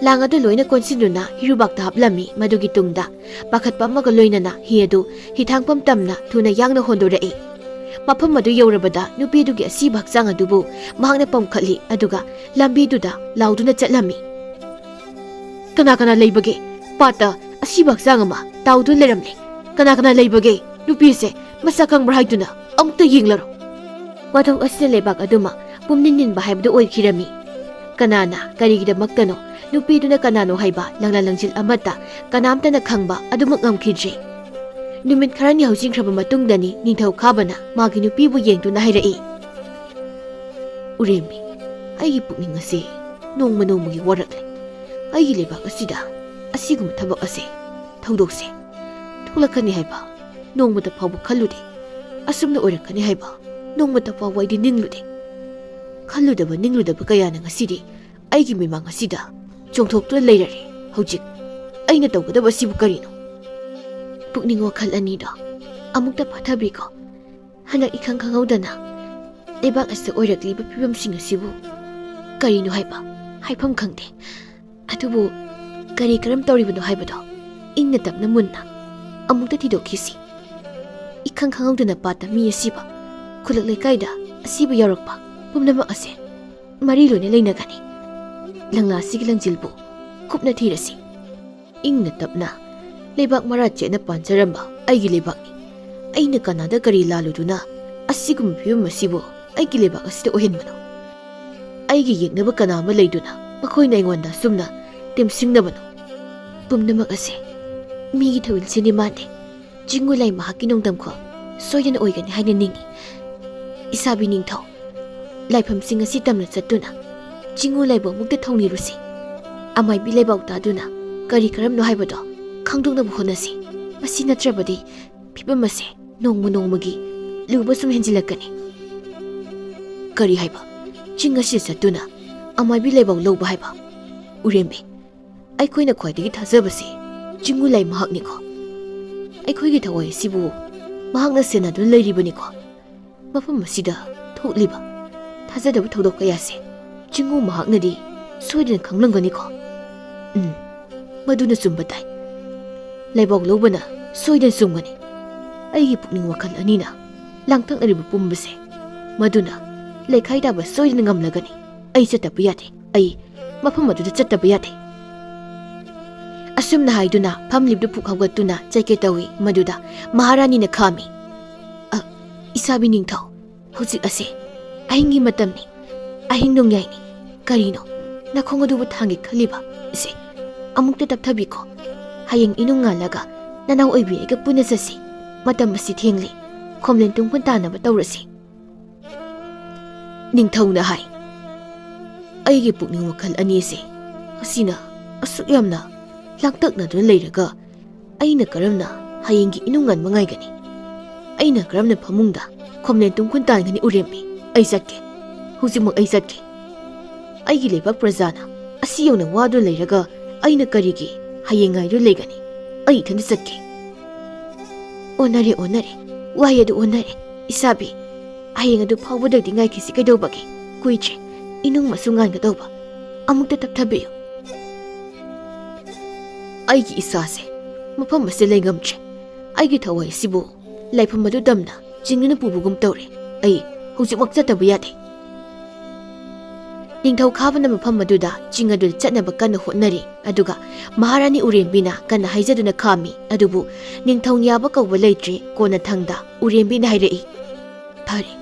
ꯂꯥꯡ ꯑꯗꯨ ꯂꯣꯏꯅ ꯀꯣꯟꯁꯤꯟꯗꯨꯅ ꯍꯤꯔꯨꯕꯥꯛꯇ ꯍꯥꯞꯂꯝꯃꯤ꯫ ꯃꯗꯨꯒꯤ ꯇꯨꯡꯗ ꯄꯥꯈꯠꯄ ꯑꯃꯒ ꯂꯣꯏꯅꯅ ꯍꯤ ꯑꯗꯨ ꯍꯤꯊꯥꯡꯐꯝ ꯇꯝꯅ ꯊꯨꯅ ꯌꯥꯡꯅ ꯍꯣꯟꯗꯣꯔꯛꯏ꯫ ꯃꯐꯝ ꯑꯗꯨ ꯌꯧꯔꯕꯗ ꯅꯨꯄꯤꯗꯨꯒꯤ ꯑꯁꯤꯕ ꯍꯛꯆꯥꯡ ꯑꯗꯨꯕꯨ ꯃꯍꯥꯛꯅ ꯄꯝꯈꯠꯂꯤ, ꯑꯗꯨꯒ ꯂꯝꯕꯤꯗꯨꯗ ꯂꯥꯎꯗꯨꯅ ꯆꯠꯂꯝꯃꯤ꯫ "ꯀꯅꯥ ꯀꯅꯥ ꯂꯩꯕꯒꯦ? ꯄꯥꯠꯇ ꯑꯁꯤꯕ ꯍꯛꯆꯥꯡ ꯑꯃ ꯇꯥꯎꯗꯨꯅ ꯂꯩꯔꯝꯂꯦ꯫ ꯀꯅꯥ ꯀꯅꯥ ꯂꯩꯕꯒꯦ? ꯅꯨꯄꯤꯁꯦ ꯃꯁꯛ ꯈꯪꯕ꯭ꯔꯥ ꯍꯥꯏꯗꯨꯅ ꯑꯃꯨꯛꯇ ꯌꯦꯡꯂꯔꯣ꯫" ꯃꯊꯧ ꯑꯁꯤꯅ ꯂꯩꯕꯥꯛ ꯑꯗꯨꯃ ꯄꯨꯝꯅꯤꯟ ꯅꯤꯟꯕ ꯍꯥꯏꯕꯗꯨ ꯑꯣꯏꯈꯤꯔꯝꯃꯤ꯫ ꯀꯅꯥꯅ, ꯀꯔꯤꯒꯤꯗꯃꯛꯇꯅꯣ, ꯅꯨꯄꯤꯗꯨꯅ ꯀꯅꯥꯅꯣ ꯍꯥꯏꯕ ꯂꯪꯂꯥ ꯂꯪꯖꯤꯜ ꯑꯃꯠꯇ ꯀꯅꯥꯝꯇꯅ ꯈꯪꯕ ꯑꯗꯨꯃꯛ ꯉꯝꯈꯤꯗ꯭ꯔꯦ꯫ ꯅꯨꯃꯤꯠ ꯈꯔꯅꯤ ꯍꯧꯖꯤꯟꯈ꯭ꯔꯕ ꯃꯇꯨꯡꯗꯅꯤ ꯅꯤꯡꯊꯧ ꯈꯥꯕꯅ ꯃꯥꯒꯤ ꯅꯨꯄꯤꯕꯨ ꯌꯦꯡꯗꯨꯅ ꯍꯥꯏꯔꯛꯏ, "ꯎꯔꯦꯝꯕꯤ, ꯑꯩꯒꯤ ꯄꯨꯛꯅꯤꯡ ꯑꯁꯤ ꯅꯣꯡꯃ ꯅꯣꯡꯃꯒꯤ ꯋꯥꯔꯛꯂꯦ꯫ ꯑꯩꯒꯤ ꯂꯩꯕꯥꯛ ꯑꯁꯤꯗ ꯑꯁꯤꯒꯨꯝꯕ ꯊꯕꯛ ꯑꯁꯦ, ꯊꯧꯗꯣꯛꯁꯦ ꯊꯣꯛꯂꯛꯀꯅꯤ ꯍꯥꯏꯕ ꯅꯣꯡꯃꯇ ꯐꯥꯎꯕ ꯈꯜꯂꯨꯗꯦ꯫ ꯑꯁꯨꯝꯅ ꯑꯣꯏꯔꯛꯀꯅꯤ ꯍꯥꯏꯕ ꯅꯣꯡꯃꯇ ꯐꯥꯎꯕ ꯑꯩꯗꯤ ꯅꯤꯡꯂꯨꯗꯦ꯫ ꯈꯜꯂꯨꯗꯕ ꯅꯤꯡꯂꯨꯗꯕ ꯀꯌꯥꯅ ꯉꯁꯤꯗꯤ ꯑꯩꯒꯤ ꯃꯤꯃꯥꯡ ꯑꯁꯤꯗ ꯆꯣꯡꯊꯣꯛꯇꯨꯅ ꯂꯩꯔꯔꯦ꯫ ꯍꯧꯖꯤꯛ ꯑꯩꯅ ꯇꯧꯒꯗꯕ ꯑꯁꯤꯕꯨ ꯀꯔꯤꯅꯣ?" ꯄꯨꯛꯅꯤꯡ ꯋꯥꯈꯜ ꯑꯅꯤꯗꯣ ꯑꯃꯨꯛꯇ ꯐꯥꯊꯕꯤꯀꯣ꯫ ꯍꯟꯗꯛ ꯏꯈꯪ ꯈꯪꯍꯧꯗꯅ ꯂꯩꯕꯥꯛ ꯑꯁꯤꯗ ꯑꯣꯏꯔꯛꯂꯤꯕ ꯐꯤꯕꯝꯁꯤꯡ ꯑꯁꯤꯕꯨ ꯀꯔꯤꯅꯣ ꯍꯥꯏꯕ ꯍꯥꯏꯐꯝ ꯈꯪꯗꯦ꯫ ꯑꯗꯨꯕꯨ ꯀꯔꯤ ꯀꯔꯝ ꯇꯧꯔꯤꯕꯅꯣ ꯍꯥꯏꯕꯗꯣ ꯏꯪꯅ ꯇꯞꯅ ꯃꯨꯟꯅ ꯑꯃꯨꯛꯇ ꯊꯤꯗꯣꯛꯈꯤꯁꯤ꯫ ꯏꯈꯪ ꯈꯪꯍꯧꯗꯅ ꯄꯥꯠꯇ ꯃꯤ ꯑꯁꯤꯕ, ꯈꯨꯜꯂꯛ ꯂꯩꯀꯥꯏꯗ ꯑꯁꯤꯕ ꯌꯥꯎꯔꯛꯄ ꯄꯨꯝꯅꯃꯛ ꯑꯁꯦ ꯃꯔꯤ ꯂꯣꯏꯅ ꯂꯩꯅꯒꯅꯤ꯫ ꯂꯪꯂꯥ ꯑꯁꯤꯒꯤ ꯂꯪꯖꯤꯜꯕꯨ ꯀꯨꯞꯅ ꯊꯤꯔꯁꯤ꯫ ꯏꯪꯅ ꯇꯞꯅ ꯂꯩꯕꯥꯛ ꯃꯔꯥ ꯆꯦꯠꯅ ꯄꯥꯟꯖꯔꯝꯕ ꯑꯩꯒꯤ ꯂꯩꯕꯥꯛꯅꯤ꯫ ꯑꯩꯅ ꯀꯅꯥꯗ ꯀꯔꯤ ꯂꯥꯜꯂꯨꯗꯨꯅ ꯑꯁꯤꯒꯨꯝꯕ ꯐꯤꯕꯝ ꯑꯁꯤꯕꯨ ꯑꯩꯒꯤ ꯂꯩꯕꯥꯛ ꯑꯁꯤꯗ ꯑꯣꯏꯍꯟꯕꯅꯣ? ꯑꯩꯒꯤ ꯌꯦꯛꯅꯕ ꯀꯅꯥ ꯑꯃ ꯂꯩꯗꯨꯅ ꯃꯈꯣꯏꯅ ꯑꯩꯉꯣꯟꯗ ꯑꯁꯨꯝꯅ ꯇꯦꯝꯁꯤꯡꯅꯕꯅꯣ? ꯄꯨꯝꯅꯃꯛ ꯑꯁꯦ ꯃꯤꯒꯤ ꯊꯧꯋꯤꯜꯁꯤꯅꯤ ꯃꯥꯟꯗꯦ꯫ ꯆꯤꯡ ꯂꯩ ꯃꯍꯥꯛꯀꯤ ꯅꯣꯡꯗꯝꯈꯣ ꯁꯣꯏꯗꯅ ꯑꯣꯏꯒꯅꯤ ꯍꯥꯏꯅ ꯅꯤꯡꯏ꯫ ꯏꯁꯥꯕꯤ ꯅꯤꯡꯊꯧ, ꯂꯥꯏꯐꯝꯁꯤꯡ ꯑꯁꯤ ꯇꯝꯅ ꯆꯠꯇꯨꯅ ꯆꯤꯡꯉꯨ ꯂꯥꯏꯕꯧꯃꯨꯛꯇ ꯊꯧꯅꯤꯔꯨꯁꯤ꯫ ꯑꯃꯥꯏꯕꯤ ꯂꯥꯏꯕꯧ ꯇꯥꯗꯨꯅ ꯀꯔꯤ ꯀꯔꯝꯅꯣ ꯍꯥꯏꯕꯗꯣ ꯈꯪꯗꯣꯛꯅꯕ ꯍꯣꯠꯅꯁꯤ꯫ ꯃꯁꯤ ꯅꯠꯇ꯭ꯔꯕꯗꯤ ꯐꯤꯕꯝ ꯑꯁꯦ ꯅꯣꯡꯃ ꯅꯣꯡꯃꯒꯤ ꯂꯨꯕ ꯁꯨꯝ ꯍꯦꯟꯖꯤꯜꯂꯛꯀꯅꯤ꯫ ꯀꯔꯤ ꯍꯥꯏꯕ? ꯆꯤꯡ ꯑꯁꯤꯗ ꯆꯠꯇꯨꯅ ꯑꯃꯥꯏꯕꯤ ꯂꯥꯏꯕꯧ ꯂꯧꯕ ꯍꯥꯏꯕ? ꯎꯔꯦꯝꯕꯤ, ꯑꯩꯈꯣꯏꯅ ꯈ꯭ꯋꯥꯏꯗꯒꯤ ꯊꯥꯖꯕꯁꯤ ꯆꯤꯡꯉꯨ ꯂꯥꯏ ꯃꯍꯥꯛꯅꯤꯀꯣ꯫ ꯑꯩꯈꯣꯏꯒꯤ ꯊꯋꯥꯏ ꯑꯁꯤꯕꯨ ꯃꯍꯥꯛꯅ ꯁꯦꯟꯅꯗꯨꯅ ꯂꯩꯔꯤꯕꯅꯤꯀꯣ꯫ ꯃꯐꯝ ꯑꯁꯤꯗ ꯊꯣꯛꯂꯤꯕ ꯊꯥꯖꯗꯕ ꯊꯧꯗꯣꯛ ꯀꯌꯥꯁꯦ ꯆꯤꯡꯉꯨ ꯃꯍꯥꯛꯅꯗꯤ ꯁꯣꯏꯗꯅ ꯈꯪꯂꯝꯒꯅꯤꯀꯣ꯫ ꯎꯝ, ꯃꯗꯨꯅ ꯆꯨꯝꯕ ꯇꯥꯏ꯫ ꯂꯥꯏꯕꯧ ꯂꯧꯕꯅ ꯁꯣꯏꯗꯅ ꯆꯨꯝꯒꯅꯤ꯫ ꯑꯩꯒꯤ ꯄꯨꯛꯅꯤꯡ ꯋꯥꯈꯜ ꯑꯅꯤꯅ ꯂꯥꯡꯇꯛꯅꯔꯤꯕ ꯄꯨꯝꯕꯁꯦ ꯃꯗꯨꯅ ꯂꯩꯈꯥꯏ ꯇꯥꯕ ꯁꯣꯏꯗꯅ ꯉꯝꯂꯒꯅꯤ꯫ ꯑꯩ ꯆꯠꯇꯕ ꯌꯥꯗꯦ꯫ ꯑꯩ ꯃꯐꯝ ꯑꯗꯨꯗ ꯆꯠꯇꯕ ꯌꯥꯗꯦ꯫ ꯑꯁꯨꯝꯅ ꯍꯥꯏꯗꯨꯅ ꯐꯝꯂꯤꯕꯗꯨ ꯐꯨꯛ ꯍꯧꯒꯠꯇꯨꯅ ꯆꯠꯀꯦ ꯇꯧꯏ꯫ ꯃꯗꯨꯗ ꯃꯍꯥꯔꯥꯅꯤꯅ ꯈꯥꯝꯃꯤ꯫ "ꯑ, ꯏꯁꯥꯕꯤ ꯅꯤꯡꯊꯧ, ꯍꯧꯖꯤꯛ ꯑꯁꯦ ꯑꯍꯤꯡꯒꯤ ꯃꯇꯝꯅꯤ, ꯑꯍꯤꯡ ꯅꯣꯡꯌꯥꯏꯅꯤ꯫ ꯀꯔꯤꯅꯣ ꯅꯈꯣꯡ ꯑꯗꯨꯕꯨ ꯊꯥꯡꯒꯦ ꯈꯜꯂꯤꯕ? ꯏꯁꯦ, ꯑꯃꯨꯛꯇ ꯇꯞꯊꯕꯤꯈꯣ꯫ ꯍꯌꯦꯡ ꯏꯅꯨꯡ ꯉꯥꯜꯂꯒ ꯅꯅꯥꯎ ꯑꯣꯏꯕꯤ ꯑꯩꯒ ꯄꯨꯟꯅ ꯆꯠꯁꯤ꯫ ꯃꯇꯝ ꯑꯁꯤ ꯊꯦꯡꯂꯦ꯫ ꯈꯣꯝꯂꯦꯟ ꯇꯨꯝꯈꯨꯟ ꯇꯥꯅꯕ ꯇꯧꯔꯁꯤ꯫" ꯅꯤꯡꯊꯧꯅ ꯍꯥꯏ, "ꯑꯩꯒꯤ ꯄꯨꯛꯅꯤꯡ ꯋꯥꯈꯜ ꯑꯅꯤꯁꯦ ꯃꯁꯤꯅ ꯑꯁꯨꯛ ꯌꯥꯝꯅ ꯂꯥꯡꯇꯛꯅꯗꯨꯅ ꯂꯩꯔꯒ ꯑꯩꯅ ꯀꯔꯝꯅ ꯍꯌꯦꯡꯒꯤ ꯏꯅꯨꯡ ꯉꯟꯕ ꯉꯥꯏꯒꯅꯤ? ꯑꯩꯅ ꯀꯔꯝꯅ ꯐꯃꯨꯡꯗ ꯈꯣꯝꯂꯦꯟ ꯇꯨꯝꯈꯨꯟ ꯇꯥꯟꯒꯅꯤ? ꯎꯔꯦꯝꯕꯤ, ꯑꯩ ꯆꯠꯀꯦ꯫ ꯍꯧꯖꯤꯛꯃꯛ ꯑꯩ ꯆꯠꯀꯦ꯫ ꯑꯩꯒꯤ ꯂꯩꯕꯥꯛ ꯄ꯭ꯔꯖꯥꯅ ꯑꯁꯤ ꯌꯧꯅ ꯋꯥꯗꯨꯅ ꯂꯩꯔꯒ ꯑꯩꯅ ꯀꯔꯤꯒꯤ ꯍꯌꯦꯡ ꯉꯥꯏꯗꯨꯅ ꯂꯩꯒꯅꯤ? ꯑꯩ ꯏꯊꯟꯇ ꯆꯠꯀꯦ꯫" "ꯑꯣꯟꯅꯔꯦ, ꯑꯣꯟꯅꯔꯦ꯫ ꯋꯥꯍꯩ ꯑꯗꯨ ꯑꯣꯟꯅꯔꯦ꯫ ꯏꯁꯥꯕꯤ, ꯍꯌꯦꯡ ꯑꯗꯨ ꯐꯥꯎꯕꯗꯒꯤ ꯉꯥꯏꯈꯤꯁꯤ ꯀꯩꯗꯧꯕꯒꯦ? ꯀꯨꯏꯗ꯭ꯔꯦ꯫ ꯏꯅꯨꯡ ꯃꯁꯨ ꯉꯥꯟꯒꯗꯧꯕ꯫ ꯑꯃꯨꯛꯇ ꯇꯞꯊꯕꯤꯌꯨ꯫" ꯑꯩꯒꯤ ꯏꯁꯥꯁꯦ ꯃꯐꯝ ꯑꯁꯤꯗ ꯂꯩꯉꯝꯗ꯭ꯔꯦ꯫ ꯑꯩꯒꯤ ꯊꯋꯥꯏ ꯑꯁꯤꯕꯨ ꯂꯥꯏꯐꯝ ꯑꯗꯨ ꯇꯝꯅ ꯆꯤꯡꯗꯨꯅ ꯄꯨꯕꯒꯨꯝ ꯇꯧꯔꯦ꯫ ꯑꯩ ꯍꯧꯖꯤꯛꯃꯛ ꯆꯠꯇꯕ ꯌꯥꯗꯦ꯫ ꯅꯤꯡꯊꯧ ꯈꯥꯕꯅ ꯃꯐꯝ ꯑꯗꯨꯗ ꯆꯤꯡ ꯑꯗꯨꯗ ꯆꯠꯅꯕ ꯀꯟꯅ ꯍꯣꯠꯅꯔꯤ꯫ ꯑꯗꯨꯒ ꯃꯍꯥꯔꯥꯅꯤ ꯎꯔꯦꯝꯕꯤꯅ ꯀꯟꯅ ꯍꯥꯏꯖꯗꯨꯅ ꯈꯥꯝꯃꯤ꯫ ꯑꯗꯨꯕꯨ ꯅꯤꯡꯊꯧ ꯌꯥꯕ ꯀꯧꯕ ꯂꯩꯇ꯭ꯔꯦ꯫ ꯀꯣꯟꯅꯊꯪꯗ ꯎꯔꯦꯝꯕꯤꯅ ꯍꯥꯏꯔꯛꯏ, "ꯐꯔꯦ,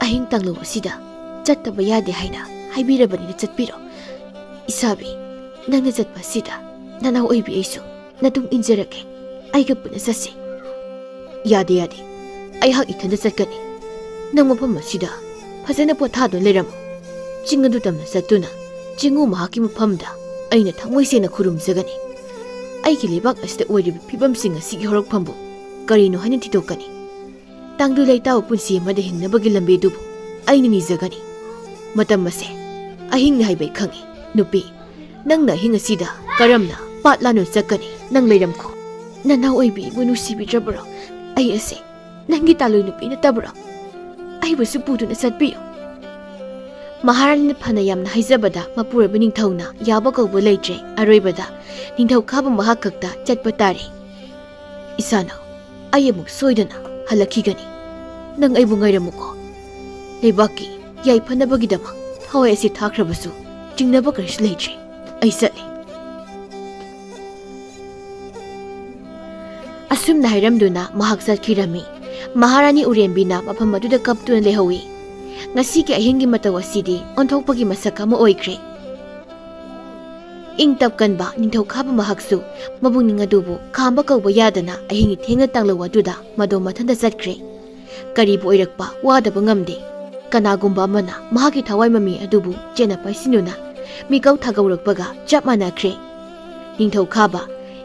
ꯑꯍꯤꯡ ꯇꯥꯡꯂꯧ ꯑꯁꯤꯗ ꯆꯠꯇꯕ ꯌꯥꯗꯦ ꯍꯥꯏꯅ ꯍꯥꯏꯕꯤꯔꯕꯅꯤꯅ ꯆꯠꯄꯤꯔꯣ꯫ ꯏꯁꯥꯕꯤ, ꯅꯪꯅ ꯆꯠꯄ ꯑꯁꯤꯗ ꯅꯅꯥꯎ ꯑꯣꯏꯕꯤ ꯑꯩꯁꯨ ꯅꯇꯨꯡ ꯏꯟꯖꯔꯛꯀꯦ꯫ ꯑꯩꯒ ꯄꯨꯟꯅ ꯆꯠꯁꯤ꯫" "ꯌꯥꯗꯦ, ꯌꯥꯗꯦ꯫ ꯑꯩꯍꯥꯛ ꯏꯊꯟꯇ ꯆꯠꯀꯅꯤ꯫ ꯅꯪ ꯃꯐꯝ ꯑꯁꯤꯗ ꯐꯖꯅ ꯄꯣꯊꯥꯗꯨꯅ ꯂꯩꯔꯝꯃꯨ꯫ ꯆꯤꯡ ꯑꯗꯨ ꯇꯝꯅ ꯆꯠꯇꯨꯅ ꯆꯤꯡꯉꯨ ꯃꯍꯥꯛꯀꯤ ꯃꯐꯝꯗ ꯑꯩꯅ ꯊꯃꯣꯏ ꯁꯦꯡꯅ ꯈꯨꯔꯨꯝꯖꯒꯅꯤ꯫ ꯑꯩꯒꯤ ꯂꯩꯕꯥꯛ ꯑꯁꯤꯗ ꯑꯣꯏꯔꯤꯕ ꯐꯤꯕꯝꯁꯤꯡ ꯑꯁꯤꯒꯤ ꯍꯧꯔꯛꯐꯝꯕꯨ ꯀꯔꯤꯅꯣ ꯍꯥꯏꯅ ꯊꯤꯗꯣꯛꯀꯅꯤ꯫ ꯇꯥꯡꯗꯨ ꯂꯩꯇꯥꯕ ꯄꯨꯟꯁꯤ ꯑꯃꯗ ꯍꯤꯡꯅꯕꯒꯤ ꯂꯝꯕꯤꯗꯨꯕꯨ ꯑꯩꯅ ꯅꯤꯖꯒꯅꯤ꯫ ꯃꯇꯝ ꯑꯁꯦ ꯑꯍꯤꯡꯅꯤ ꯍꯥꯏꯕ ꯑꯩ ꯈꯪꯏ꯫ ꯅꯨꯄꯤ, ꯅꯪꯅ ꯑꯍꯤꯡ ꯑꯁꯤꯗ ꯀꯔꯝꯅ ꯄꯥꯠ ꯂꯥꯟꯅ ꯆꯠꯀꯅꯤ? ꯅꯪ ꯂꯩꯔꯝꯈꯣ꯫ ꯅꯅꯥꯎ ꯑꯣꯏꯕꯤ ꯑꯩꯕꯨ ꯅꯨꯡꯁꯤꯕꯤꯗ꯭ꯔꯕ꯭ꯔꯣ? ꯑꯩ ꯑꯁꯦ ꯅꯪꯒꯤ ꯇꯥꯂꯣꯏ ꯅꯨꯄꯤ ꯅꯠꯇꯕ꯭ꯔꯣ? ꯑꯩꯕꯨꯁꯨ ꯄꯨꯗꯨꯅ ꯆꯠꯄꯤꯌꯨ꯫ ꯃꯍꯥꯔꯥꯅꯤꯅ ꯐꯅ ꯌꯥꯝꯅ ꯍꯥꯏꯖꯕꯗ ꯃꯄꯨꯔꯣꯏꯕ ꯅꯤꯡꯊꯧꯅ ꯌꯥꯕ ꯀꯧꯕ ꯂꯩꯇ꯭ꯔꯦ꯫ ꯑꯔꯣꯏꯕꯗ ꯅꯤꯡꯊꯧ ꯈꯥꯕ ꯃꯍꯥꯛ ꯈꯛꯇ ꯆꯠꯄ ꯇꯥꯔꯦ꯫ ꯏꯁꯥꯅ ꯑꯩ ꯑꯃꯨꯛ ꯁꯣꯏꯗꯅ ꯍꯜꯂꯛꯈꯤꯒꯅꯤ꯫ ꯅꯪ ꯑꯩꯕꯨ ꯉꯥꯏꯔꯝꯃꯨꯀꯣ꯫ ꯂꯩꯕꯥꯛꯀꯤ ꯌꯥꯏꯐꯅꯕꯒꯤꯗꯃꯛ ꯊꯋꯥꯏ ꯑꯁꯤ ꯊꯥꯈ꯭ꯔꯕꯁꯨ ꯆꯤꯡꯅꯕ ꯀꯔꯤꯁꯨ ꯂꯩꯇ꯭ꯔꯦ꯫ ꯑꯩ ꯆꯠꯂꯦ꯫ ꯑꯁꯨꯝꯅ ꯍꯥꯏꯔꯝꯗꯨꯅ ꯃꯍꯥꯛ ꯆꯠꯈꯤꯔꯝꯃꯤ꯫ ꯃꯍꯥꯔꯥꯅꯤ ꯎꯔꯦꯝꯕꯤꯅ ꯃꯐꯝ ꯑꯗꯨꯗ ꯀꯞꯇꯨꯅ ꯂꯩꯍꯧꯏ꯫ ꯉꯁꯤꯒꯤ ꯑꯍꯤꯡꯒꯤ ꯃꯇꯧ ꯑꯁꯤꯗꯤ ꯑꯣꯟꯊꯣꯛꯄꯒꯤ ꯃꯁꯛ ꯑꯃ ꯑꯣꯏꯈ꯭ꯔꯦ꯫ ꯏꯪ ꯇꯞꯀꯟꯕ ꯅꯤꯡꯊꯧꯈꯥꯕ ꯃꯍꯥꯛꯁꯨ ꯃꯕꯨꯡꯅꯤꯡ ꯑꯗꯨꯕꯨ ꯈꯥꯝꯕ ꯀꯧꯕ ꯌꯥꯗꯅ ꯑꯍꯤꯡ ꯊꯦꯡꯅ ꯇꯥꯡꯂꯧ ꯑꯗꯨꯗ ꯃꯗꯣ ꯃꯊꯟꯇ ꯆꯠꯈ꯭ꯔꯦ꯫ ꯀꯔꯤꯕꯨ ꯑꯣꯏꯔꯛꯄ ꯋꯥꯗꯕ ꯉꯝꯗꯦ꯫ ꯀꯅꯥꯒꯨꯝꯕ ꯑꯃꯅ ꯃꯍꯥꯛꯀꯤ ꯊꯋꯥꯏ ꯃꯃꯤ ꯑꯗꯨꯕꯨ ꯆꯦꯠꯅ ꯄꯥꯏꯁꯤꯟꯗꯨꯅ ꯃꯤꯀꯧ ꯊꯥꯒꯧꯔꯛꯄꯒ ꯆꯞ ꯃꯥꯟꯅꯈ꯭ꯔꯦ꯫ ꯅꯤꯡꯊꯧꯈꯥꯕ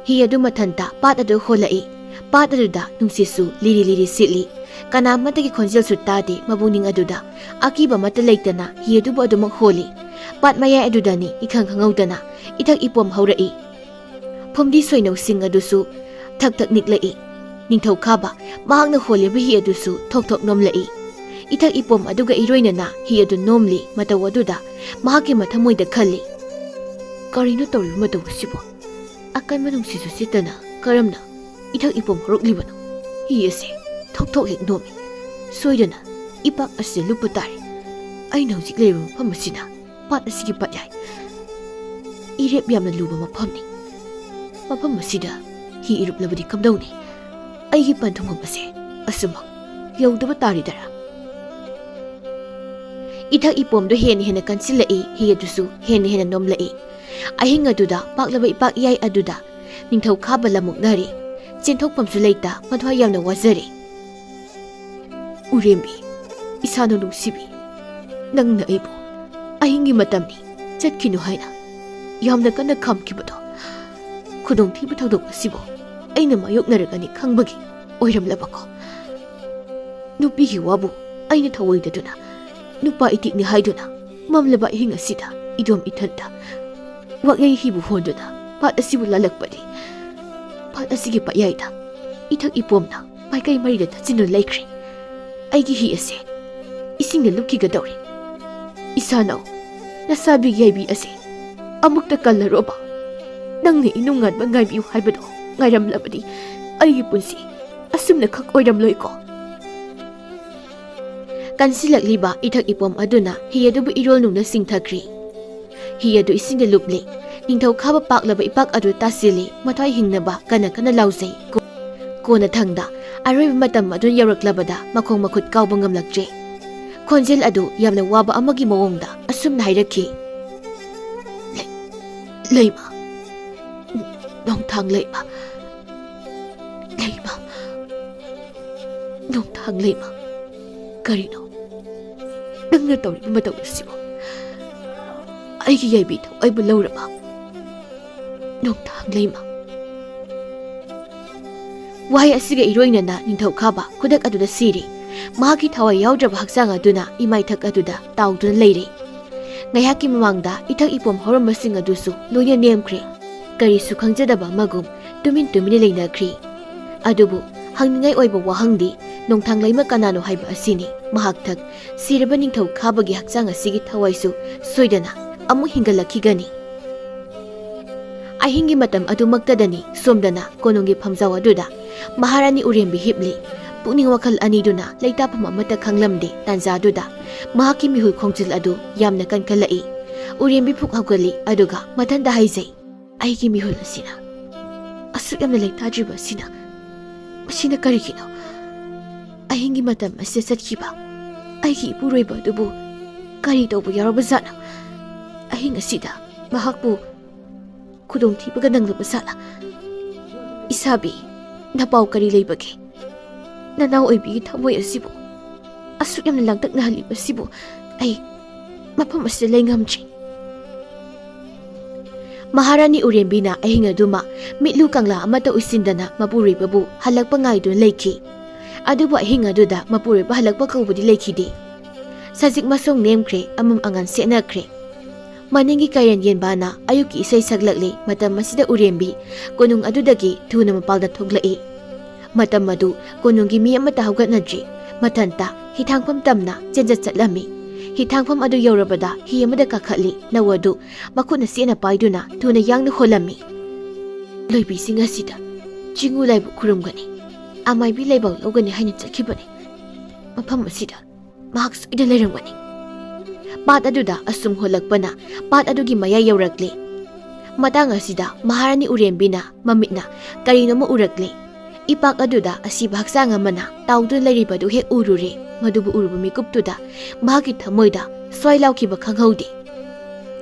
ꯍꯤ ꯑꯗꯨ ꯃꯊꯟꯇ ꯄꯥꯠ ꯑꯗꯨ ꯍꯣꯜꯂꯛꯏ꯫ ꯄꯥꯠ ꯑꯗꯨꯗ ꯅꯨꯡꯁꯤꯠꯁꯨ ꯂꯤꯔꯤ ꯂꯤꯔꯤ ꯁꯤꯠꯂꯤ꯫ ꯀꯅꯥꯃꯠꯇꯒꯤ ꯈꯣꯟꯖꯦꯜꯁꯨ ꯇꯥꯗꯦ꯫ ꯃꯕꯨꯡꯅꯤꯡ ꯑꯗꯨꯗ ꯑꯀꯤꯕ ꯑꯃꯠꯇ ꯂꯩꯇꯅ ꯍꯤ ꯑꯗꯨꯕꯨ ꯑꯗꯨꯃꯛ ꯍꯣꯜꯂꯤ꯫ ꯄꯥꯠ ꯃꯌꯥꯏ ꯑꯗꯨꯗꯅꯤ ꯏꯈꯪ ꯈꯪꯍꯧꯗꯅ ꯏꯊꯛ ꯏꯄꯣꯝ ꯍꯧꯔꯛꯏ꯫ ꯐꯨꯝꯗꯤ ꯁꯣꯏꯅꯧꯁꯤꯡ ꯑꯗꯨꯁꯨ ꯊꯛ ꯊꯛ ꯅꯤꯛꯂꯛꯏ꯫ ꯅꯤꯡꯊꯧꯈꯥꯕ ꯃꯍꯥꯛꯅ ꯍꯣꯜꯂꯤꯕ ꯍꯤ ꯑꯗꯨꯁꯨ ꯊꯣꯛ ꯊꯣꯛ ꯅꯣꯝꯂꯛꯏ꯫ ꯏꯊꯛ ꯏꯄꯣꯝ ꯑꯗꯨꯒ ꯏꯔꯣꯏꯅꯅ ꯍꯤ ꯑꯗꯨ ꯅꯣꯝꯂꯤ꯫ ꯃꯇꯧ ꯑꯗꯨꯗ ꯃꯍꯥꯛꯀꯤ ꯃꯊꯃꯣꯏꯗ ꯈꯜꯂꯤ, "ꯀꯔꯤꯅꯣ ꯇꯧꯔꯤꯕ ꯃꯇꯧ ꯑꯁꯤꯕꯨ? ꯑꯀꯟꯕ ꯅꯨꯡꯁꯤꯠꯁꯨ ꯁꯤꯠꯇꯅ ꯀꯔꯝꯅ ꯏꯊꯛ ꯏꯄꯣꯝ ꯍꯧꯔꯛꯂꯤꯕꯅꯣ? ꯍꯤ ꯑꯁꯤ ꯊꯣꯛ ꯊꯣꯛ ꯍꯦꯛ ꯅꯣꯝꯃꯤ꯫ ꯁꯣꯏꯗꯅ ꯏꯄꯥꯛ ꯑꯁꯤꯗ ꯂꯨꯞꯄ ꯇꯥꯔꯦ꯫ ꯑꯩꯅ ꯍꯧꯖꯤꯛ ꯂꯩꯔꯤꯕ ꯃꯐꯝ ꯑꯁꯤꯅ ꯄꯥꯠ ꯑꯁꯤꯒꯤ ꯄꯥꯠꯌꯥꯏ꯫ ꯏꯔꯦꯞ ꯌꯥꯝꯅ ꯂꯨꯕ ꯃꯐꯝꯅꯤ꯫ ꯃꯐꯝ ꯑꯁꯤꯗ ꯍꯤ ꯏꯔꯨꯞꯂꯕꯗꯤ ꯀꯝꯗꯧꯅꯤ? ꯑꯩꯒꯤ ꯄꯟꯊꯨꯡꯐꯝ ꯑꯁꯦ ꯑꯁꯨꯃꯛ ꯌꯧꯗꯕ ꯇꯥꯔꯤꯗꯔꯥ?" ꯏꯊꯛ ꯏꯄꯣꯝꯗꯨ ꯍꯦꯟꯅ ꯍꯦꯟꯅ ꯀꯟꯁꯤꯜꯂꯛꯏ꯫ ꯍꯤ ꯑꯗꯨꯁꯨ ꯍꯦꯟꯅ ꯍꯦꯟꯅ ꯅꯣꯝꯂꯛꯏ꯫ ꯑꯍꯤꯡ ꯑꯗꯨꯗ ꯄꯥꯛꯂꯕ ꯏꯄꯥꯛ ꯏꯌꯥꯏ ꯑꯗꯨꯗ ꯅꯤꯡꯊꯧꯈꯥꯕ ꯂꯝꯃꯨꯛꯅꯔꯦ꯫ ꯆꯦꯟꯊꯣꯛꯐꯝꯁꯨ ꯂꯩꯇ ꯃꯊ꯭ꯋꯥꯏ ꯌꯥꯝꯅ ꯋꯥꯖꯔꯦ꯫ "ꯎꯔꯦꯝꯕꯤ, ꯏꯁꯥꯅ ꯅꯨꯡꯁꯤꯕꯤ, ꯅꯪꯅ ꯑꯩꯕꯨ ꯑꯍꯤꯡꯒꯤ ꯃꯇꯝꯅꯤ, ꯆꯠꯈꯤꯅꯨ ꯍꯥꯏꯅ ꯌꯥꯝꯅ ꯀꯟꯅ ꯈꯥꯝꯈꯤꯕꯗꯣ, ꯈꯨꯗꯣꯡꯊꯤꯕ ꯊꯧꯗꯣꯛ ꯑꯁꯤꯕꯨ ꯑꯩꯅ ꯃꯥꯌꯣꯛꯅꯔꯒꯅꯤ ꯈꯪꯕꯒꯤ ꯑꯣꯏꯔꯝꯂꯕꯀꯣ? ꯅꯨꯄꯤꯒꯤ ꯋꯥꯕꯨ ꯑꯩꯅ ꯊꯑꯣꯏꯗꯗꯨꯅ ꯅꯨꯄꯥ ꯏꯇꯤꯛꯅꯤ ꯍꯥꯏꯗꯨꯅ ꯃꯝꯂꯕ ꯑꯍꯤꯡ ꯑꯁꯤꯗ ꯏꯗꯣꯝ ꯏꯊꯟꯇ ꯋꯥꯌꯩ ꯍꯤꯕꯨ ꯍꯣꯟꯗꯨꯅ ꯄꯥꯠ ꯑꯁꯤꯕꯨ ꯂꯥꯜꯂꯛꯄꯗꯤ, ꯄꯥꯠ ꯑꯁꯤꯒꯤ ꯄꯌꯥꯏꯗ ꯏꯊꯛ ꯏꯄꯣꯝꯅ ꯃꯥꯏꯀꯩ ꯃꯔꯤꯗ ꯊꯠꯆꯤꯟꯗꯨꯅ ꯂꯩꯈ꯭ꯔꯦ꯫ ꯑꯩꯒꯤ ꯍꯤ ꯑꯁꯦ ꯏꯁꯤꯡꯗ ꯂꯨꯞꯈꯤꯒꯗꯧꯔꯦ꯫ ꯏꯁꯥꯅꯧ, ꯅꯁꯥꯕꯤ ꯌꯥꯏꯕꯤ ꯑꯁꯦ ꯑꯃꯨꯛꯇ ꯀꯜꯂꯔꯣꯕ꯫ ꯅꯪꯅ ꯏꯅꯨꯡ ꯉꯥꯟꯕ ꯉꯥꯏꯕꯤꯌꯨ ꯍꯥꯏꯕꯗꯣ ꯉꯥꯏꯔꯝꯂꯕꯗꯤ ꯑꯩꯒꯤ ꯄꯨꯟꯁꯤ ꯑꯁꯨꯝꯅ ꯈꯛ ꯑꯣꯏꯔꯝꯂꯣꯏꯀꯣ꯫ ꯀꯟꯁꯤꯜꯂꯛꯂꯤꯕ ꯏꯊꯛ ꯏꯄꯣꯝ ꯑꯗꯨꯅ ꯍꯤ ꯑꯗꯨꯕꯨ ꯏꯔꯣꯜ ꯅꯨꯡꯅ ꯆꯤꯡꯊꯈ꯭ꯔꯤ꯫ ꯍꯤ ꯑꯗꯨ ꯏꯁꯤꯡꯗ ꯂꯨꯞꯂꯤ꯫ ꯅꯤꯡꯊꯧꯈꯥꯕ ꯄꯥꯛꯂꯕ ꯏꯄꯥꯛ ꯑꯗꯨ ꯇꯥꯁꯤꯜꯂꯤ꯫ ꯃꯊ꯭ꯋꯥꯏ ꯍꯤꯡꯅꯕ ꯀꯟꯅ ꯀꯟꯅ ꯂꯥꯎꯖꯩ꯫ ꯀꯣ-, ꯀꯣꯟꯅ ꯊꯪꯗ ꯑꯔꯣꯏꯕ ꯃꯇꯝ ꯑꯗꯨ ꯌꯧꯔꯛꯂꯕꯗ ꯃꯈꯣꯡ ꯃꯈꯨꯠ ꯀꯥꯎꯕ ꯉꯝꯂꯛꯇ꯭ꯔꯦ꯫ ꯈꯣꯟꯖꯦꯜ ꯑꯗꯨ ꯌꯥꯝꯅ ꯋꯥꯕ ꯑꯃꯒꯤ ꯃꯑꯣꯡꯗ ꯑꯁꯨꯝꯅ ꯍꯥꯏꯔꯛꯈꯤ, "ꯂꯩ-, ꯂꯩꯃ, ꯅꯣꯡꯊꯥꯡ ꯂꯩꯃ, ꯂꯩꯃ, ꯅꯣꯡꯊꯥꯡ ꯂꯩꯃ, ꯀꯔꯤꯅꯣ ꯅꯪꯅ ꯇꯧꯔꯤꯕ ꯃꯇꯧ ꯑꯁꯤꯕꯨ? ꯑꯩꯒꯤ ꯌꯥꯏꯕꯤ ꯊꯋꯥꯏꯕꯨ ꯂꯧꯔꯕ? ꯅꯣꯡꯊꯥꯡ ꯂꯩꯃ!" ꯋꯥꯍꯩ ꯑꯁꯤꯒ ꯏꯔꯣꯏꯅꯅ ꯅꯤꯡꯊꯧꯈꯥꯕ ꯈꯨꯗꯛ ꯑꯗꯨꯗ ꯁꯤꯔꯦ꯫ ꯃꯍꯥꯛꯀꯤ ꯊꯋꯥꯏ ꯌꯥꯎꯗ꯭ꯔꯕ ꯍꯛꯆꯥꯡ ꯑꯗꯨꯅ ꯏꯃꯥꯏꯊꯛ ꯑꯗꯨꯗ ꯇꯥꯎꯗꯨꯅ ꯂꯩꯔꯦ꯫ ꯉꯥꯏꯍꯥꯛꯀꯤ ꯃꯃꯥꯡꯗ ꯏꯊꯛ ꯏꯄꯣꯝ ꯍꯧꯔꯝꯕꯁꯤꯡ ꯑꯗꯨꯁꯨ ꯂꯣꯏꯅ ꯅꯦꯝꯈ꯭ꯔꯦ꯫ ꯀꯔꯤꯁꯨ ꯈꯪꯖꯗꯕ ꯑꯃꯒꯨꯝ ꯇꯨꯃꯤꯟ ꯇꯨꯃꯤꯟꯅ ꯂꯩꯅꯈ꯭ꯔꯤ꯫ ꯑꯗꯨꯕꯨ ꯍꯪꯅꯤꯡꯉꯥꯏ ꯑꯣꯏꯕ ꯋꯥꯍꯪꯗꯤ ꯅꯣꯡꯊꯥꯡ ꯂꯩꯃ ꯀꯅꯥꯅꯣ ꯍꯥꯏꯕ ꯑꯁꯤꯅꯤ꯫ ꯃꯍꯥꯛ ꯊꯛ ꯁꯤꯔꯕ ꯅꯤꯡꯊꯧ ꯈꯥꯕꯒꯤ ꯍꯛꯆꯥꯡ ꯑꯁꯤꯒꯤ ꯊꯋꯥꯏꯁꯨ ꯁꯣꯏꯗꯅ ꯑꯃꯨꯛ ꯍꯤꯡꯒꯠꯂꯛꯈꯤꯒꯅꯤ꯫ ꯑꯍꯤꯡꯒꯤ ꯃꯇꯝ ꯑꯗꯨꯃꯛꯇꯗꯅꯤ ꯁꯣꯝꯗꯅ ꯀꯣꯅꯨꯡꯒꯤ ꯐꯝꯖꯥꯎ ꯑꯗꯨꯗ ꯃꯍꯥꯔꯥꯅꯤ ꯎꯔꯦꯝꯕꯤ ꯍꯤꯞꯂꯤ꯫ ꯄꯨꯛꯅꯤꯡ ꯋꯥꯈꯜ ꯑꯅꯤꯗꯨꯅ ꯂꯩꯇꯥꯐꯝ ꯑꯃꯠꯇ ꯈꯪꯂꯝꯗꯦ꯫ ꯇꯥꯟꯖꯥꯗꯨꯗ ꯃꯍꯥꯛꯀꯤ ꯃꯤꯍꯨꯜ ꯈꯣꯡꯖꯦꯜ ꯑꯗꯨ ꯌꯥꯝꯅ ꯀꯟꯈꯠꯂꯛꯏ꯫ ꯎꯔꯦꯝꯕꯤ ꯐꯨꯛ ꯍꯧꯒꯠꯂꯤ, ꯑꯗꯨꯒ ꯃꯊꯟꯇ ꯍꯥꯏꯖꯩ, "ꯑꯩꯒꯤ ꯃꯤꯍꯨꯜ ꯑꯁꯤꯅ ꯑꯁꯨꯛ ꯌꯥꯝꯅ ꯂꯩꯇꯥꯗ꯭ꯔꯤꯕ ꯑꯁꯤꯅ, ꯃꯁꯤꯅ ꯀꯔꯤꯒꯤꯅꯣ? ꯑꯍꯤꯡꯒꯤ ꯃꯇꯝ ꯑꯁꯤꯗ ꯆꯠꯈꯤꯕ ꯑꯩꯒꯤ ꯏꯄꯨꯔꯣꯏꯕ ꯑꯗꯨꯕꯨ ꯀꯔꯤ ꯇꯧꯕ ꯌꯥꯎꯔꯕꯖꯥꯠꯅꯣ? ꯑꯍꯤꯡ ꯑꯁꯤꯗ ꯃꯍꯥꯛꯄꯨ ꯈꯨꯗꯣꯡꯊꯤꯕꯒ ꯅꯪꯂꯕ ꯖꯥꯠꯂꯥ? ꯏꯁꯥꯕꯤ, ꯅꯄꯥꯎ ꯀꯔꯤ ꯂꯩꯕꯒꯦ? ꯅꯅꯥꯎ ꯑꯣꯏꯕꯤꯒꯤ ꯊꯃꯣꯏ ꯑꯁꯤꯕꯨ ꯑꯁꯨꯛ ꯌꯥꯝꯅ ꯂꯥꯡꯇꯛꯅꯍꯜꯂꯤꯕꯁꯤꯕꯨ ꯑꯩ ꯃꯐꯝ ꯑꯁꯤꯗ ꯂꯩ ꯉꯝꯗ꯭ꯔꯦ꯫ ꯃꯍꯥꯔꯥꯅꯤ ꯎꯔꯦꯝꯕꯤꯅ ꯑꯍꯤꯡ ꯑꯗꯨꯃ ꯃꯤꯠꯂꯨ ꯀꯪꯂꯥ ꯑꯃꯠꯇ ꯎꯏꯁꯤꯟꯗꯅ ꯃꯄꯨꯔꯣꯏꯕꯕꯨ ꯍꯜꯂꯛꯄ ꯉꯥꯏꯗꯨꯅ ꯂꯩꯈꯤ꯫ ꯑꯗꯨꯕꯨ ꯑꯍꯤꯡ ꯑꯗꯨꯗ ꯃꯄꯨꯔꯣꯏꯕ ꯍꯜꯂꯛꯄ ꯀꯧꯕꯗꯤ ꯂꯩꯈꯤꯗꯦ꯫ ꯁꯖꯤꯛ ꯃꯁꯣꯡ ꯅꯦꯝꯈ꯭ꯔꯦ, ꯑꯃꯝ ꯑꯉꯥꯟ ꯁꯦꯠꯅꯈ꯭ꯔꯦ꯫ ꯃꯅꯤꯡꯒꯤ ꯀꯥꯏꯔꯦꯟ ꯌꯦꯟꯕꯥꯅ ꯑꯌꯨꯛꯀꯤ ꯏꯁꯩ ꯁꯛꯂꯛꯂꯤ꯫ ꯃꯇꯝ ꯑꯁꯤꯗ ꯎꯔꯦꯝꯕꯤ ꯀꯣꯅꯨꯡ ꯑꯗꯨꯗꯒꯤ ꯊꯨꯅ ꯃꯄꯥꯜꯗ ꯊꯣꯛꯂꯛꯏ꯫ ꯃꯇꯝ ꯑꯗꯨ ꯀꯣꯅꯨꯡꯒꯤ ꯃꯤ ꯑꯃꯠꯇ ꯍꯧꯒꯠꯅꯗ꯭ꯔꯤ꯫ ꯃꯊꯟꯇ ꯍꯤꯊꯥꯡꯐꯝ ꯇꯝꯅ ꯆꯦꯟꯖꯠ ꯆꯠꯂꯝꯃꯤ꯫ ꯍꯤꯊꯥꯡꯐꯝ ꯑꯗꯨ ꯌꯧꯔꯕꯗ ꯍꯤ ꯑꯃꯗ ꯀꯥꯈꯠꯂꯤ꯫ ꯂꯧ ꯑꯗꯨ ꯃꯈꯨꯠꯅ ꯆꯦꯠꯅ ꯄꯥꯏꯗꯨꯅ ꯊꯨꯅ ꯌꯥꯡꯅ ꯍꯣꯜꯂꯝꯃꯤ꯫ ꯂꯣꯏꯕꯤꯁꯤꯡ ꯑꯁꯤꯗ ꯆꯤꯡꯉꯨ ꯂꯥꯏꯕꯨ ꯈꯨꯔꯨꯝꯒꯅꯤ꯫ ꯑꯃꯥꯏꯕꯤ ꯂꯩꯕꯥꯛ ꯂꯧꯒꯅꯤ ꯍꯥꯏꯅ ꯆꯠꯈꯤꯕꯅꯤ꯫ ꯃꯐꯝ ꯑꯁꯤꯗ ꯃꯍꯥꯛ ꯁꯣꯏꯗꯅ ꯂꯩꯔꯝꯒꯅꯤ꯫ ꯄꯥꯠ ꯑꯗꯨꯗ ꯑꯁꯨꯝ ꯍꯣꯜꯂꯛꯄꯅ ꯄꯥꯠ ꯑꯗꯨꯒꯤ ꯃꯌꯥꯏ ꯌꯧꯔꯛꯂꯦ꯫ ꯃꯇꯥꯡ ꯑꯁꯤꯗ ꯃꯍꯥꯔꯥꯅꯤ ꯎꯔꯦꯝꯕꯤꯅ ꯃꯃꯤꯠꯅ ꯀꯔꯤꯅꯣꯃ ꯎꯔꯛꯂꯦ꯫ ꯏꯄꯥꯛ ꯑꯗꯨꯗ ꯑꯁꯤꯕ ꯍꯛꯆꯥꯡ ꯑꯃꯅ ꯇꯥꯎꯗꯨꯅ ꯂꯩꯔꯤꯕꯗꯨ ꯍꯦꯛ ꯎꯔꯨꯔꯦ꯫ ꯃꯗꯨꯕꯨ ꯎꯔꯨꯕ ꯃꯤꯀꯨꯞꯇꯨꯗ ꯃꯍꯥꯛꯀꯤ ꯊꯃꯣꯏꯗ ꯁ꯭ꯋꯥꯏ ꯂꯥꯎꯈꯤꯕ ꯈꯪꯍꯧꯗꯦ꯫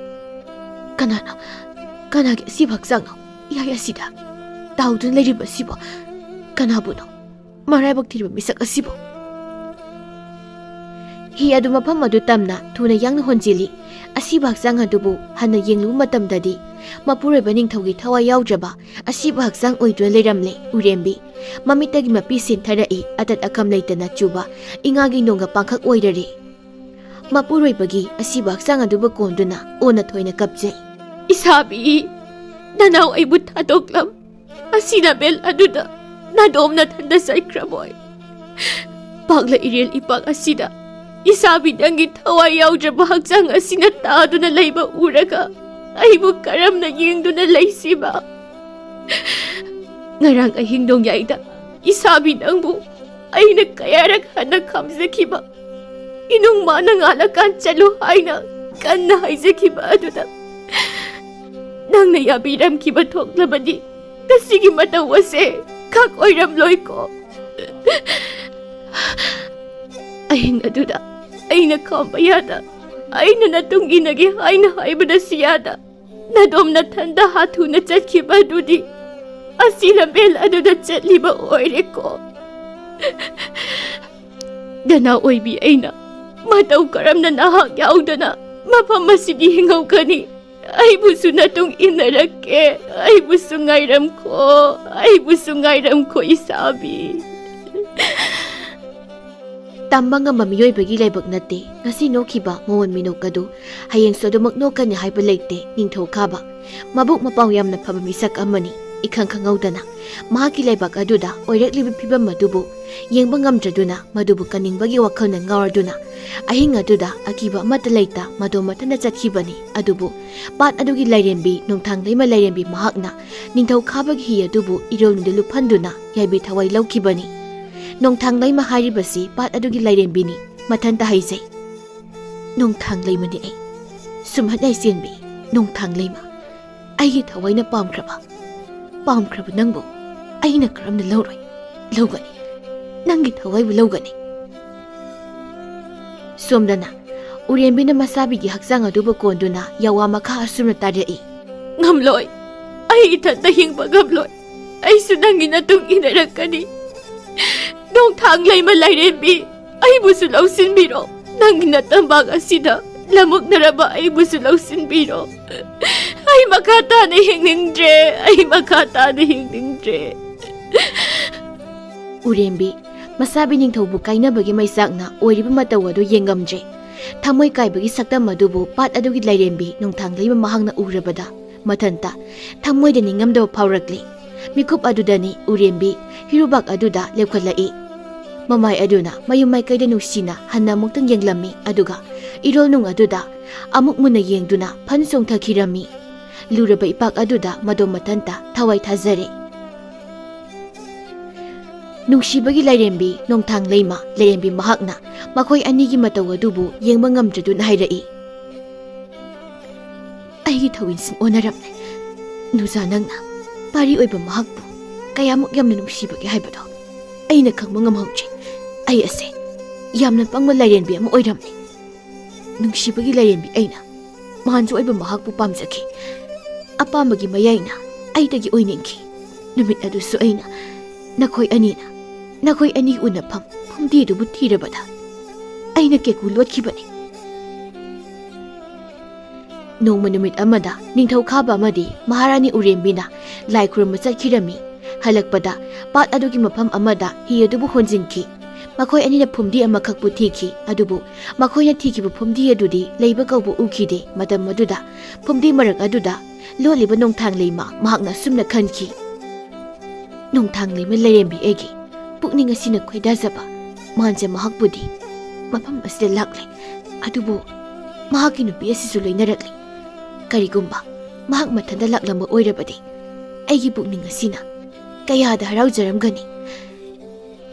"ꯀꯅꯥꯅꯣ? ꯀꯅꯥꯒꯤ ꯑꯁꯤꯕ ꯍꯛꯆꯥꯡꯅꯣ ꯏꯌꯥꯏ ꯑꯁꯤꯗ ꯇꯥꯎꯗꯨꯅ ꯂꯩꯔꯤꯕꯁꯤꯕꯣ? ꯀꯅꯥꯕꯨꯅꯣ? ꯃꯔꯥꯏꯕꯛ ꯊꯤꯔꯕ ꯃꯤꯁꯛ ꯑꯁꯤꯕꯨ!" ꯍꯤ ꯑꯗꯨ ꯃꯐꯝ ꯑꯗꯨ ꯇꯝꯅ ꯊꯨꯅ ꯌꯥꯡꯅ ꯍꯣꯟꯖꯤꯜꯂꯤ꯫ ꯑꯁꯤꯕ ꯍꯛꯆꯥꯡ ꯑꯗꯨꯕꯨ ꯍꯟꯅ ꯌꯦꯡꯂꯨꯕ ꯃꯇꯝꯗꯗꯤ ꯃꯄꯨꯔꯣꯏꯕ ꯅꯤꯡꯊꯧꯒꯤ ꯊꯋꯥꯏ ꯌꯥꯎꯗ꯭ꯔꯕ ꯑꯁꯤꯕ ꯍꯛꯆꯥꯡ ꯑꯣꯏꯗꯨꯅ ꯂꯩꯔꯝꯂꯦ꯫ ꯎꯔꯦꯝꯕꯤ ꯃꯃꯤꯠꯇꯒꯤ ꯃꯄꯤ ꯁꯦꯟꯊꯔꯛꯏ꯫ ꯑꯇꯠ ꯑꯀꯝ ꯂꯩꯇꯅ ꯆꯨꯕ ꯏꯉꯥꯒꯤ ꯅꯣꯡꯒ ꯄꯥꯡꯈꯛ ꯑꯣꯏꯔꯔꯦ꯫ ꯃꯄꯨꯔꯣꯏꯕꯒꯤ ꯑꯁꯤꯕ ꯍꯛꯆꯥꯡ ꯑꯗꯨꯕꯨ ꯀꯣꯟꯗꯨꯅ ꯑꯣꯟꯅ ꯊꯣꯏꯅ ꯀꯞꯆꯩ꯫ "ꯏꯁꯥꯕꯤ, ꯅꯅꯥꯎ ꯑꯩꯕꯨ ꯊꯥꯗꯣꯛꯂꯝ꯫ ꯑꯁꯤ ꯂꯝꯕꯦꯜ ꯑꯗꯨꯗ ꯅꯥꯗꯣꯝ ꯅꯊꯟꯗ ꯆꯠꯈ꯭ꯔꯕꯣꯏ? ꯄꯥꯛꯂ ꯏꯔꯦꯜ ꯏꯄꯥꯛ ꯑꯁꯤꯗ ꯏꯁꯥꯕꯤ ꯅꯪꯒꯤ ꯊꯋꯥꯏ ꯌꯥꯎꯗ꯭ꯔꯕ ꯍꯛꯆꯥꯡ ꯑꯁꯤꯅ ꯇꯥꯗꯨꯅ ꯂꯩꯕ ꯎꯔꯒ ꯑꯩꯕꯨ ꯀꯔꯝꯅ ꯌꯦꯡꯗꯨꯅ ꯂꯩꯁꯤꯕ? ꯉꯔꯥꯡ ꯑꯍꯤꯡ ꯅꯣꯡꯌꯥꯏꯗ ꯏꯁꯥꯕꯤ ꯅꯪꯕꯨ ꯑꯩꯅ ꯀꯌꯥꯔꯛ ꯍꯟꯅ ꯈꯥꯝꯖꯈꯤꯕ, ꯏꯅꯨꯡ ꯃꯥꯅ ꯉꯥꯜꯂꯀꯥꯟ ꯆꯠꯂꯨ ꯍꯥꯏꯅ ꯀꯟꯅ ꯍꯥꯏꯖꯈꯤꯕ ꯑꯗꯨꯗ ꯅꯪꯅ ꯌꯥꯕꯤꯔꯝꯈꯤꯕ ꯊꯣꯛꯂꯕꯗꯤ ꯉꯁꯤꯒꯤ ꯃꯇꯧ ꯑꯁꯦ ꯈꯛ ꯑꯣꯏꯔꯝꯂꯣꯏꯀꯣ꯫ ꯑꯍꯤꯡ ꯑꯗꯨꯗ ꯑꯩꯅ ꯈꯥꯝꯕ ꯌꯥꯗ, ꯑꯩꯅ ꯅꯇꯨꯡ ꯏꯟꯅꯒꯦ ꯍꯥꯏꯅ ꯍꯥꯏꯕꯗꯁꯨ ꯌꯥꯗ, ꯅꯥꯗꯣꯝ ꯅꯊꯟꯗ ꯍꯥꯊꯨꯅ ꯆꯠꯈꯤꯕ ꯑꯗꯨꯗꯤ ꯑꯁꯤ ꯂꯝꯕꯦꯜ ꯑꯗꯨꯗ ꯆꯠꯂꯤꯕ ꯑꯣꯏꯔꯦꯀꯣ꯫ ꯅꯅꯥ ꯑꯣꯏꯕꯤ ꯑꯩꯅ ꯃꯇꯧ ꯀꯔꯝꯅ ꯅꯍꯥꯛ ꯌꯥꯎꯗꯅ ꯃꯐꯝ ꯑꯁꯤꯗ ꯍꯤꯡꯍꯧꯒꯅꯤ? ꯑꯩꯕꯨꯁꯨ ꯅꯇꯨꯡ ꯏꯟꯅꯔꯛꯀꯦ꯫ ꯑꯩꯕꯨꯁꯨ ꯉꯥꯏꯔꯝꯈꯣ꯫ ꯑꯩꯕꯨꯁꯨ ꯉꯥꯏꯔꯝꯈꯣ, ꯏꯁꯥꯕꯤ꯫ ꯇꯝꯕ ꯉꯝꯕ ꯃꯤꯑꯣꯏꯕꯒꯤ ꯂꯥꯏꯕꯛ ꯅꯠꯇꯦ ꯉꯁꯤ ꯅꯣꯛꯈꯤꯕ ꯃꯑꯣꯟ ꯃꯤꯅꯣꯛ ꯑꯗꯨ꯫ ꯍꯌꯦꯡꯁꯨ ꯑꯗꯨꯃꯛ ꯅꯣꯛꯀꯅꯤ ꯍꯥꯏꯕ ꯂꯩꯇꯦ ꯅꯤꯡꯊꯧ ꯈꯥꯕ꯫ ꯃꯕꯨꯛ ꯃꯄꯥꯎ ꯌꯥꯝꯅ ꯐꯕ ꯃꯤꯁꯛ ꯑꯃꯅꯤ꯫ ꯏꯈꯪ ꯈꯪꯍꯧꯗꯅ ꯃꯍꯥꯛꯀꯤ ꯂꯩꯕꯥꯛ ꯑꯗꯨꯗ ꯑꯣꯏꯔꯛꯂꯤꯕ ꯐꯤꯕꯝ ꯑꯗꯨꯕꯨ ꯌꯦꯡꯕ ꯉꯝꯗ꯭ꯔꯗꯨꯅ, ꯃꯗꯨꯕꯨ ꯀꯟꯅꯤꯡꯕꯒꯤ ꯋꯥꯈꯜꯅ ꯉꯥꯎꯔꯗꯨꯅ, ꯑꯍꯤꯡ ꯑꯗꯨꯗ ꯑꯀꯤꯕ ꯑꯃꯠꯇ ꯂꯩꯇ ꯃꯗꯣ ꯃꯊꯟꯇ ꯆꯠꯈꯤꯕꯅꯤ꯫ ꯑꯗꯨꯕꯨ ꯄꯥꯠ ꯑꯗꯨꯒꯤ ꯂꯥꯏꯔꯦꯝꯕꯤ ꯅꯣꯡꯊꯥꯡꯂꯩꯃ ꯂꯥꯏꯔꯦꯝꯕꯤ ꯃꯍꯥꯛꯅ ꯅꯤꯡꯊꯧ ꯈꯥꯕꯒꯤ ꯍꯤ ꯑꯗꯨꯕꯨ ꯏꯔꯣꯜꯅꯨꯡꯗ ꯂꯨꯞꯍꯟꯗꯨꯅ ꯌꯥꯏꯕꯤ ꯊꯋꯥꯏ ꯂꯧꯈꯤꯕꯅꯤ꯫ ꯅꯣꯡꯊꯥꯡꯂꯩꯃ ꯍꯥꯏꯔꯤꯕꯁꯤ ꯄꯥꯠ ꯑꯗꯨꯒꯤ ꯂꯥꯏꯔꯦꯝꯕꯤꯅꯤ꯫ ꯃꯊꯟꯇ ꯍꯥꯏꯖꯩ, "ꯅꯣꯡꯊꯥꯡꯂꯩꯃꯅꯤ ꯑꯩ, ꯁꯨꯝꯍꯠ ꯌꯥꯏꯁꯦꯟꯕꯤ ꯅꯣꯡꯊꯥꯡꯂꯩꯃ꯫ ꯑꯩꯒꯤ ꯊꯋꯥꯏꯅ ꯄꯥꯝꯈ꯭ꯔꯕ, ꯄꯥꯝꯈ꯭ꯔꯕ ꯅꯪꯕꯨ ꯑꯩꯅ ꯀꯔꯝꯅ ꯂꯧꯔꯣꯏ? ꯂꯧꯒꯅꯤ, ꯅꯪꯒꯤ ꯊꯋꯥꯏꯕꯨ ꯂꯧꯒꯅꯤ꯫" ꯁꯣꯝꯗꯅ ꯎꯔꯦꯝꯕꯤꯅ ꯃꯁꯥꯕꯤꯒꯤ ꯍꯛꯆꯥꯡ ꯑꯗꯨꯕꯨ ꯀꯣꯟꯗꯨꯅ ꯌꯥꯋꯥ ꯃꯈꯥ ꯑꯁꯨꯝꯅ ꯇꯥꯔꯛꯏ, "ꯉꯝꯂꯣꯏ, ꯑꯩ ꯏꯊꯟꯇ ꯍꯤꯡꯕ ꯉꯝꯂꯣꯏ꯫ ꯑꯩꯁꯨ ꯅꯪꯒꯤ ꯅꯇꯨꯡ ꯏꯟꯅꯔꯛꯀꯅꯤ꯫ ꯅꯣꯡꯊꯥꯡꯂꯩꯃ ꯂꯥꯏꯔꯦꯝꯕꯤ, ꯑꯩꯕꯨꯁꯨ ꯂꯧꯁꯤꯟꯕꯤꯔꯣ꯫ ꯅꯪꯒꯤ ꯅꯇꯝꯕꯥꯛ ꯑꯁꯤꯗ ꯂꯃꯨꯛꯅꯔꯕ ꯑꯩꯕꯨꯁꯨ ꯂꯧꯁꯤꯟꯕꯤꯔꯣ꯫ ꯑꯩ ꯃꯈꯥ ꯇꯥꯅ ꯍꯤꯡꯅꯤꯡꯗ꯭ꯔꯦ꯫ ꯑꯩ ꯃꯈꯥ ꯇꯥꯅ ꯍꯤꯡꯅꯤꯡꯗ꯭ꯔꯦ꯫" ꯎꯔꯦꯝꯕꯤ, ꯃꯁꯥꯕꯤ ꯅꯤꯡꯊꯧꯕꯨ ꯀꯥꯏꯅꯕꯒꯤ ꯃꯩꯆꯥꯛꯅ ꯑꯣꯏꯔꯤꯕ ꯃꯇꯧ ꯑꯗꯨ ꯌꯦꯡꯉꯝꯗ꯭ꯔꯦ꯫ ꯊꯃꯣꯏ ꯀꯥꯏꯕꯒꯤ ꯁꯛꯇꯝ ꯑꯗꯨꯕꯨ ꯄꯥꯠ ꯑꯗꯨꯒꯤ ꯂꯥꯏꯔꯦꯝꯕꯤ ꯅꯣꯡꯊꯥꯡꯂꯩꯃ ꯃꯍꯥꯛꯅ ꯎꯔꯕꯗ, ꯃꯊꯟꯇ ꯊꯃꯣꯏꯗ ꯅꯤꯡꯉꯝꯗꯕ ꯐꯥꯎꯔꯛꯂꯤ꯫ ꯃꯤꯀꯨꯞ ꯑꯗꯨꯗꯅꯤ ꯎꯔꯦꯝꯕꯤ ꯍꯤꯔꯨꯕꯥꯛ ꯑꯗꯨꯗ ꯂꯦꯞꯈꯠꯂꯛꯏ꯫ ꯃꯃꯥꯏ ꯑꯗꯨꯅ ꯃꯌꯨꯝ ꯃꯥꯏꯀꯩꯗ ꯅꯨꯡꯁꯤꯅ ꯍꯟꯅ ꯑꯃꯨꯛꯇꯪ ꯌꯦꯡꯂꯝꯃꯤ, ꯑꯗꯨꯒ ꯏꯔꯣꯜꯅꯨꯡ ꯑꯗꯨꯗ ꯑꯃꯨꯛ ꯃꯨꯟꯅ ꯌꯦꯡꯗꯨꯅ ꯐꯟ ꯆꯣꯡꯊꯈꯤꯔꯝꯃꯤ꯫ ꯂꯨꯔꯕ ꯏꯄꯥꯛ ꯑꯗꯨꯗ ꯃꯗꯣ ꯃꯊꯟꯇ ꯊꯋꯥꯏ ꯊꯥꯖꯔꯦ꯫ ꯅꯨꯡꯁꯤꯕꯒꯤ ꯂꯥꯏꯔꯦꯝꯕꯤ ꯅꯣꯡꯊꯥꯡ ꯂꯩꯃ ꯂꯥꯏꯔꯦꯝꯕꯤ ꯃꯍꯥꯛꯅ ꯃꯈꯣꯏ ꯑꯅꯤꯒꯤ ꯃꯇꯧ ꯑꯗꯨꯕꯨ ꯌꯦꯡꯕ ꯉꯝꯗ꯭ꯔꯗꯨꯅ ꯍꯥꯏꯔꯛꯏ, "ꯑꯩꯒꯤ ꯊꯋꯥꯏꯁꯤꯡ ꯑꯣꯟꯅꯔꯝꯂꯦ꯫ ꯅꯨꯖꯥ, ꯅꯪꯅ ꯄꯥꯔꯤ ꯑꯣꯏꯕ ꯃꯍꯥꯛꯄꯨ ꯀꯌꯥꯃꯨꯛ ꯌꯥꯝꯅ ꯅꯨꯡꯁꯤꯕꯒꯦ ꯍꯥꯏꯕꯗꯣ ꯑꯩꯅ ꯈꯪꯕ ꯉꯝꯍꯧꯗ꯭ꯔꯦ꯫ ꯑꯩ ꯑꯁꯦ ꯌꯥꯝꯅ ꯄꯪꯕ ꯂꯥꯏꯔꯦꯝꯕꯤ ꯑꯃ ꯑꯣꯏꯔꯝꯂꯦ꯫ ꯅꯨꯡꯁꯤꯕꯒꯤ ꯂꯥꯏꯔꯦꯝꯕꯤ ꯑꯩꯅ ꯃꯍꯥꯟꯁꯨ ꯑꯣꯏꯕ ꯃꯍꯥꯛꯄꯨ ꯄꯥꯝꯖꯈꯤ꯫ ꯑꯄꯥꯝꯕꯒꯤ ꯃꯌꯥꯏꯅ ꯑꯩꯗꯒꯤ ꯑꯣꯏꯅꯤꯡꯈꯤ꯫ ꯅꯨꯃꯤꯠ ꯑꯗꯨꯁꯨ ꯑꯩꯅ ꯅꯈꯣꯏ ꯑꯅꯤꯅ, ꯅꯈꯣꯏ ꯑꯅꯤ ꯎꯅꯐꯝ ꯐꯨꯝꯗꯤ ꯑꯗꯨꯕꯨ ꯊꯤꯔꯕꯗ ꯑꯩꯅ ꯀꯦꯀꯨ ꯂꯣꯠꯈꯤꯕꯅꯤ꯫ ꯅꯣꯡꯃ ꯅꯨꯃꯤꯠ ꯑꯃꯗ ꯅꯤꯡꯊꯧ ꯈꯥꯕ ꯑꯃꯗꯤ ꯃꯍꯥꯔꯥꯅꯤ ꯎꯔꯦꯝꯕꯤꯅ ꯂꯥꯏ ꯈꯨꯔꯨꯝꯕ ꯆꯠꯈꯤꯔꯝꯃꯤ꯫ ꯍꯜꯂꯛꯄꯗ ꯄꯥꯠ ꯑꯗꯨꯒꯤ ꯃꯐꯝ ꯑꯃꯗ ꯍꯤ ꯑꯗꯨꯕꯨ ꯍꯣꯟꯖꯤꯟꯈꯤ꯫ ꯃꯈꯣꯏ ꯑꯅꯤꯅ ꯐꯨꯝꯗꯤ ꯑꯃꯈꯛꯄꯨ ꯊꯤꯈꯤ, ꯑꯗꯨꯕꯨ ꯃꯈꯣꯏꯅ ꯊꯤꯈꯤꯕ ꯐꯨꯝꯗꯤ ꯑꯗꯨꯗꯤ ꯂꯩꯕ ꯀꯧꯕ ꯎꯈꯤꯗꯦ꯫ ꯃꯇꯝ ꯑꯗꯨꯗ ꯐꯨꯝꯗꯤ ꯃꯔꯛ ꯑꯗꯨꯗ ꯂꯣꯠꯂꯤꯕ ꯅꯣꯡꯊꯥꯡ ꯂꯩꯃ ꯃꯍꯥꯛꯅ ꯑꯁꯨꯝꯅ ꯈꯟꯈꯤ, "ꯅꯣꯡꯊꯥꯡ ꯂꯩꯃ ꯂꯥꯏꯔꯦꯝꯕꯤ ꯑꯩꯒꯤ ꯄꯨꯛꯅꯤꯡ ꯑꯁꯤꯅ ꯈꯣꯏꯗꯥꯖꯕ ꯃꯥꯟꯖ ꯃꯍꯥꯛꯄꯨꯗꯤ ꯃꯐꯝ ꯑꯁꯤꯗ ꯂꯥꯛꯂꯦ, ꯑꯗꯨꯕꯨ ꯃꯍꯥꯛꯀꯤ ꯅꯨꯄꯤ ꯑꯁꯤꯁꯨ ꯂꯣꯏꯅꯔꯛꯂꯦ꯫ ꯀꯔꯤꯒꯨꯝꯕ ꯃꯍꯥꯛ ꯃꯊꯟꯇ ꯂꯥꯛꯂꯝꯕ ꯑꯣꯏꯔꯕꯗꯤ ꯑꯩꯒꯤ ꯄꯨꯛꯅꯤꯡ ꯑꯁꯤꯅ ꯀꯌꯥꯗ ꯍꯔꯥꯎꯖꯔꯝꯒꯅꯤ꯫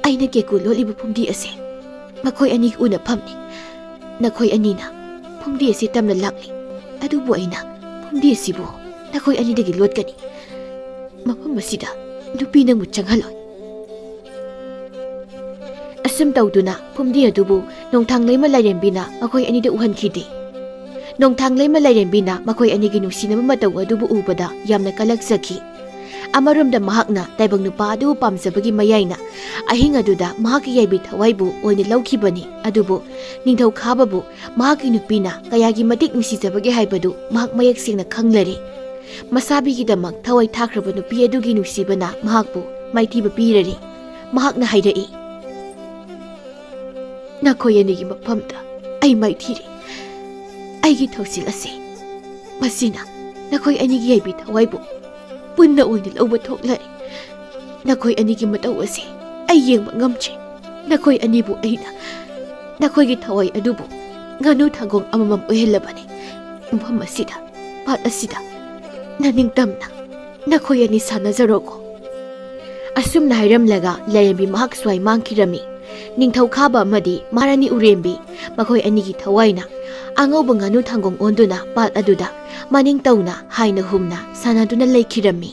ꯑꯩꯅ ꯀꯦꯀꯨ ꯂꯣꯠꯂꯤꯕ ꯐꯨꯝꯗꯤ ꯑꯁꯦ ꯃꯈꯣꯏ ꯑꯅꯤꯒꯤ ꯎꯅꯐꯝꯅꯤ꯫ ꯅꯈꯣꯏ ꯑꯅꯤꯅ ꯐꯨꯝꯗꯤ ꯑꯁꯤ ꯇꯝꯅ ꯂꯥꯛꯂꯤ, ꯑꯗꯨꯕꯨ ꯑꯩꯅ ꯐꯨꯝꯗꯤ ꯑꯁꯤꯕꯨ ꯅꯈꯣꯏ ꯑꯅꯤꯗꯒꯤ ꯂꯣꯠꯀꯅꯤ꯫ ꯃꯐꯝ ꯑꯁꯤꯗ ꯅꯨꯄꯤ ꯅꯪꯕꯨ ꯆꯪꯍꯜꯂꯣꯏ꯫" ꯑꯁꯨꯝ ꯇꯧꯗꯨꯅ ꯐꯨꯝꯗꯤ ꯑꯗꯨꯕꯨ ꯅꯣꯡꯊꯥꯡ ꯂꯩꯃ ꯂꯥꯏꯔꯦꯝꯕꯤꯅ ꯃꯈꯣꯏ ꯑꯅꯤꯗ ꯎꯍꯟꯈꯤꯗꯦ꯫ ꯅꯣꯡꯊꯥꯡ ꯂꯩꯃ ꯂꯥꯏꯔꯦꯝꯕꯤꯅ ꯃꯈꯣꯏ ꯑꯅꯤꯒꯤ ꯅꯨꯡꯁꯤꯅꯕ ꯃꯇꯧ ꯑꯗꯨꯕꯨ ꯎꯕꯗ ꯌꯥꯝꯅ ꯀꯂꯛꯆꯈꯤ꯫ ꯑꯃꯔꯣꯝꯗ ꯃꯍꯥꯛꯅ ꯇꯥꯏꯕꯪ ꯅꯨꯄꯥ ꯑꯗꯨꯕꯨ ꯄꯥꯝꯖꯕꯒꯤ ꯃꯌꯥꯏꯅ ꯑꯍꯤꯡ ꯑꯗꯨꯗ ꯃꯍꯥꯛꯀꯤ ꯌꯥꯏꯕꯤ ꯊꯋꯥꯏꯕꯨ ꯑꯣꯏꯅ ꯂꯧꯈꯤꯕꯅꯤ꯫ ꯑꯗꯨꯕꯨ ꯅꯤꯡꯊꯧ ꯈꯥꯕꯕꯨ ꯃꯍꯥꯛꯀꯤ ꯅꯨꯄꯤꯅ ꯀꯌꯥꯒꯤ ꯃꯇꯤꯛ ꯅꯨꯡꯁꯤꯖꯕꯒꯦ ꯍꯥꯏꯕꯗꯨ ꯃꯍꯥꯛ ꯃꯌꯦꯛ ꯁꯦꯡꯅ ꯈꯪꯂꯔꯦ꯫ ꯃꯁꯥꯕꯤꯒꯤꯗꯃꯛ ꯊꯋꯥꯏ ꯊꯥꯈ꯭ꯔꯕ ꯅꯨꯄꯤ ꯑꯗꯨꯒꯤ ꯅꯨꯡꯁꯤꯕꯅ ꯃꯍꯥꯛꯄꯨ ꯃꯥꯏꯊꯤꯕ ꯄꯤꯔꯔꯦ꯫ ꯃꯍꯥꯛꯅ ꯍꯥꯏꯔꯛꯏ, "ꯅꯈꯣꯏ ꯑꯅꯤꯒꯤ ꯃꯐꯝꯗ ꯑꯩ ꯃꯥꯏꯊꯤꯔꯦ꯫ ꯑꯩꯒꯤ ꯊꯧꯁꯤꯜ ꯑꯁꯤ ꯃꯁꯤꯅ ꯅꯈꯣꯏ ꯑꯅꯤꯒꯤ ꯌꯥꯏꯕꯤ ꯊꯋꯥꯏꯕꯨ ꯄꯨꯟꯅ ꯑꯣꯏꯅ ꯂꯧꯕ ꯊꯣꯛꯂꯔꯦ꯫ ꯅꯈꯣꯏ ꯑꯅꯤꯒꯤ ꯃꯇꯧ ꯑꯁꯤ ꯑꯩ ꯌꯦꯡꯕ ꯉꯝꯗ꯭ꯔꯦ꯫ ꯅꯈꯣꯏ ꯑꯅꯤꯕꯨ ꯑꯩꯅ ꯅꯈꯣꯏꯒꯤ ꯊꯋꯥꯏ ꯑꯗꯨꯕꯨ ꯉꯥꯅꯨ ꯊꯥꯡꯒꯣꯡ ꯑꯃꯃꯝ ꯑꯣꯏꯍꯜꯂꯕꯅꯤ꯫ ꯃꯐꯝ ꯑꯁꯤꯗ, ꯄꯥꯠ ꯑꯁꯤꯗ ꯅꯅꯤꯡꯇꯝꯅ ꯅꯈꯣꯏ ꯑꯅꯤ ꯁꯥꯟꯅꯖꯔꯣꯀꯣ꯫" ꯑꯁꯨꯝꯅ ꯍꯥꯏꯔꯝꯂꯒ ꯂꯥꯏꯔꯦꯝꯕꯤ ꯃꯍꯥꯛ ꯁ꯭ꯋꯥꯏ ꯃꯥꯡꯈꯤꯔꯝꯃꯤ꯫ ꯅꯤꯡꯊꯧ ꯈꯥꯕ ꯑꯃꯗꯤ ꯃꯍꯥꯔꯥꯅꯤ ꯎꯔꯦꯝꯕꯤ, ꯃꯈꯣꯏ ꯑꯅꯤꯒꯤ ꯊꯋꯥꯏꯅ ꯑꯉꯧꯕ ꯉꯥꯅꯨ ꯊꯥꯡꯒꯣꯡ ꯑꯣꯟꯗꯨꯅ ꯄꯥꯠ ꯑꯗꯨꯗ ꯃꯅꯤꯡ ꯇꯧꯅ ꯍꯥꯏꯅ ꯍꯨꯝꯅ ꯁꯥꯟꯅꯗꯨꯅ ꯂꯩꯈꯤꯔꯝꯃꯤ꯫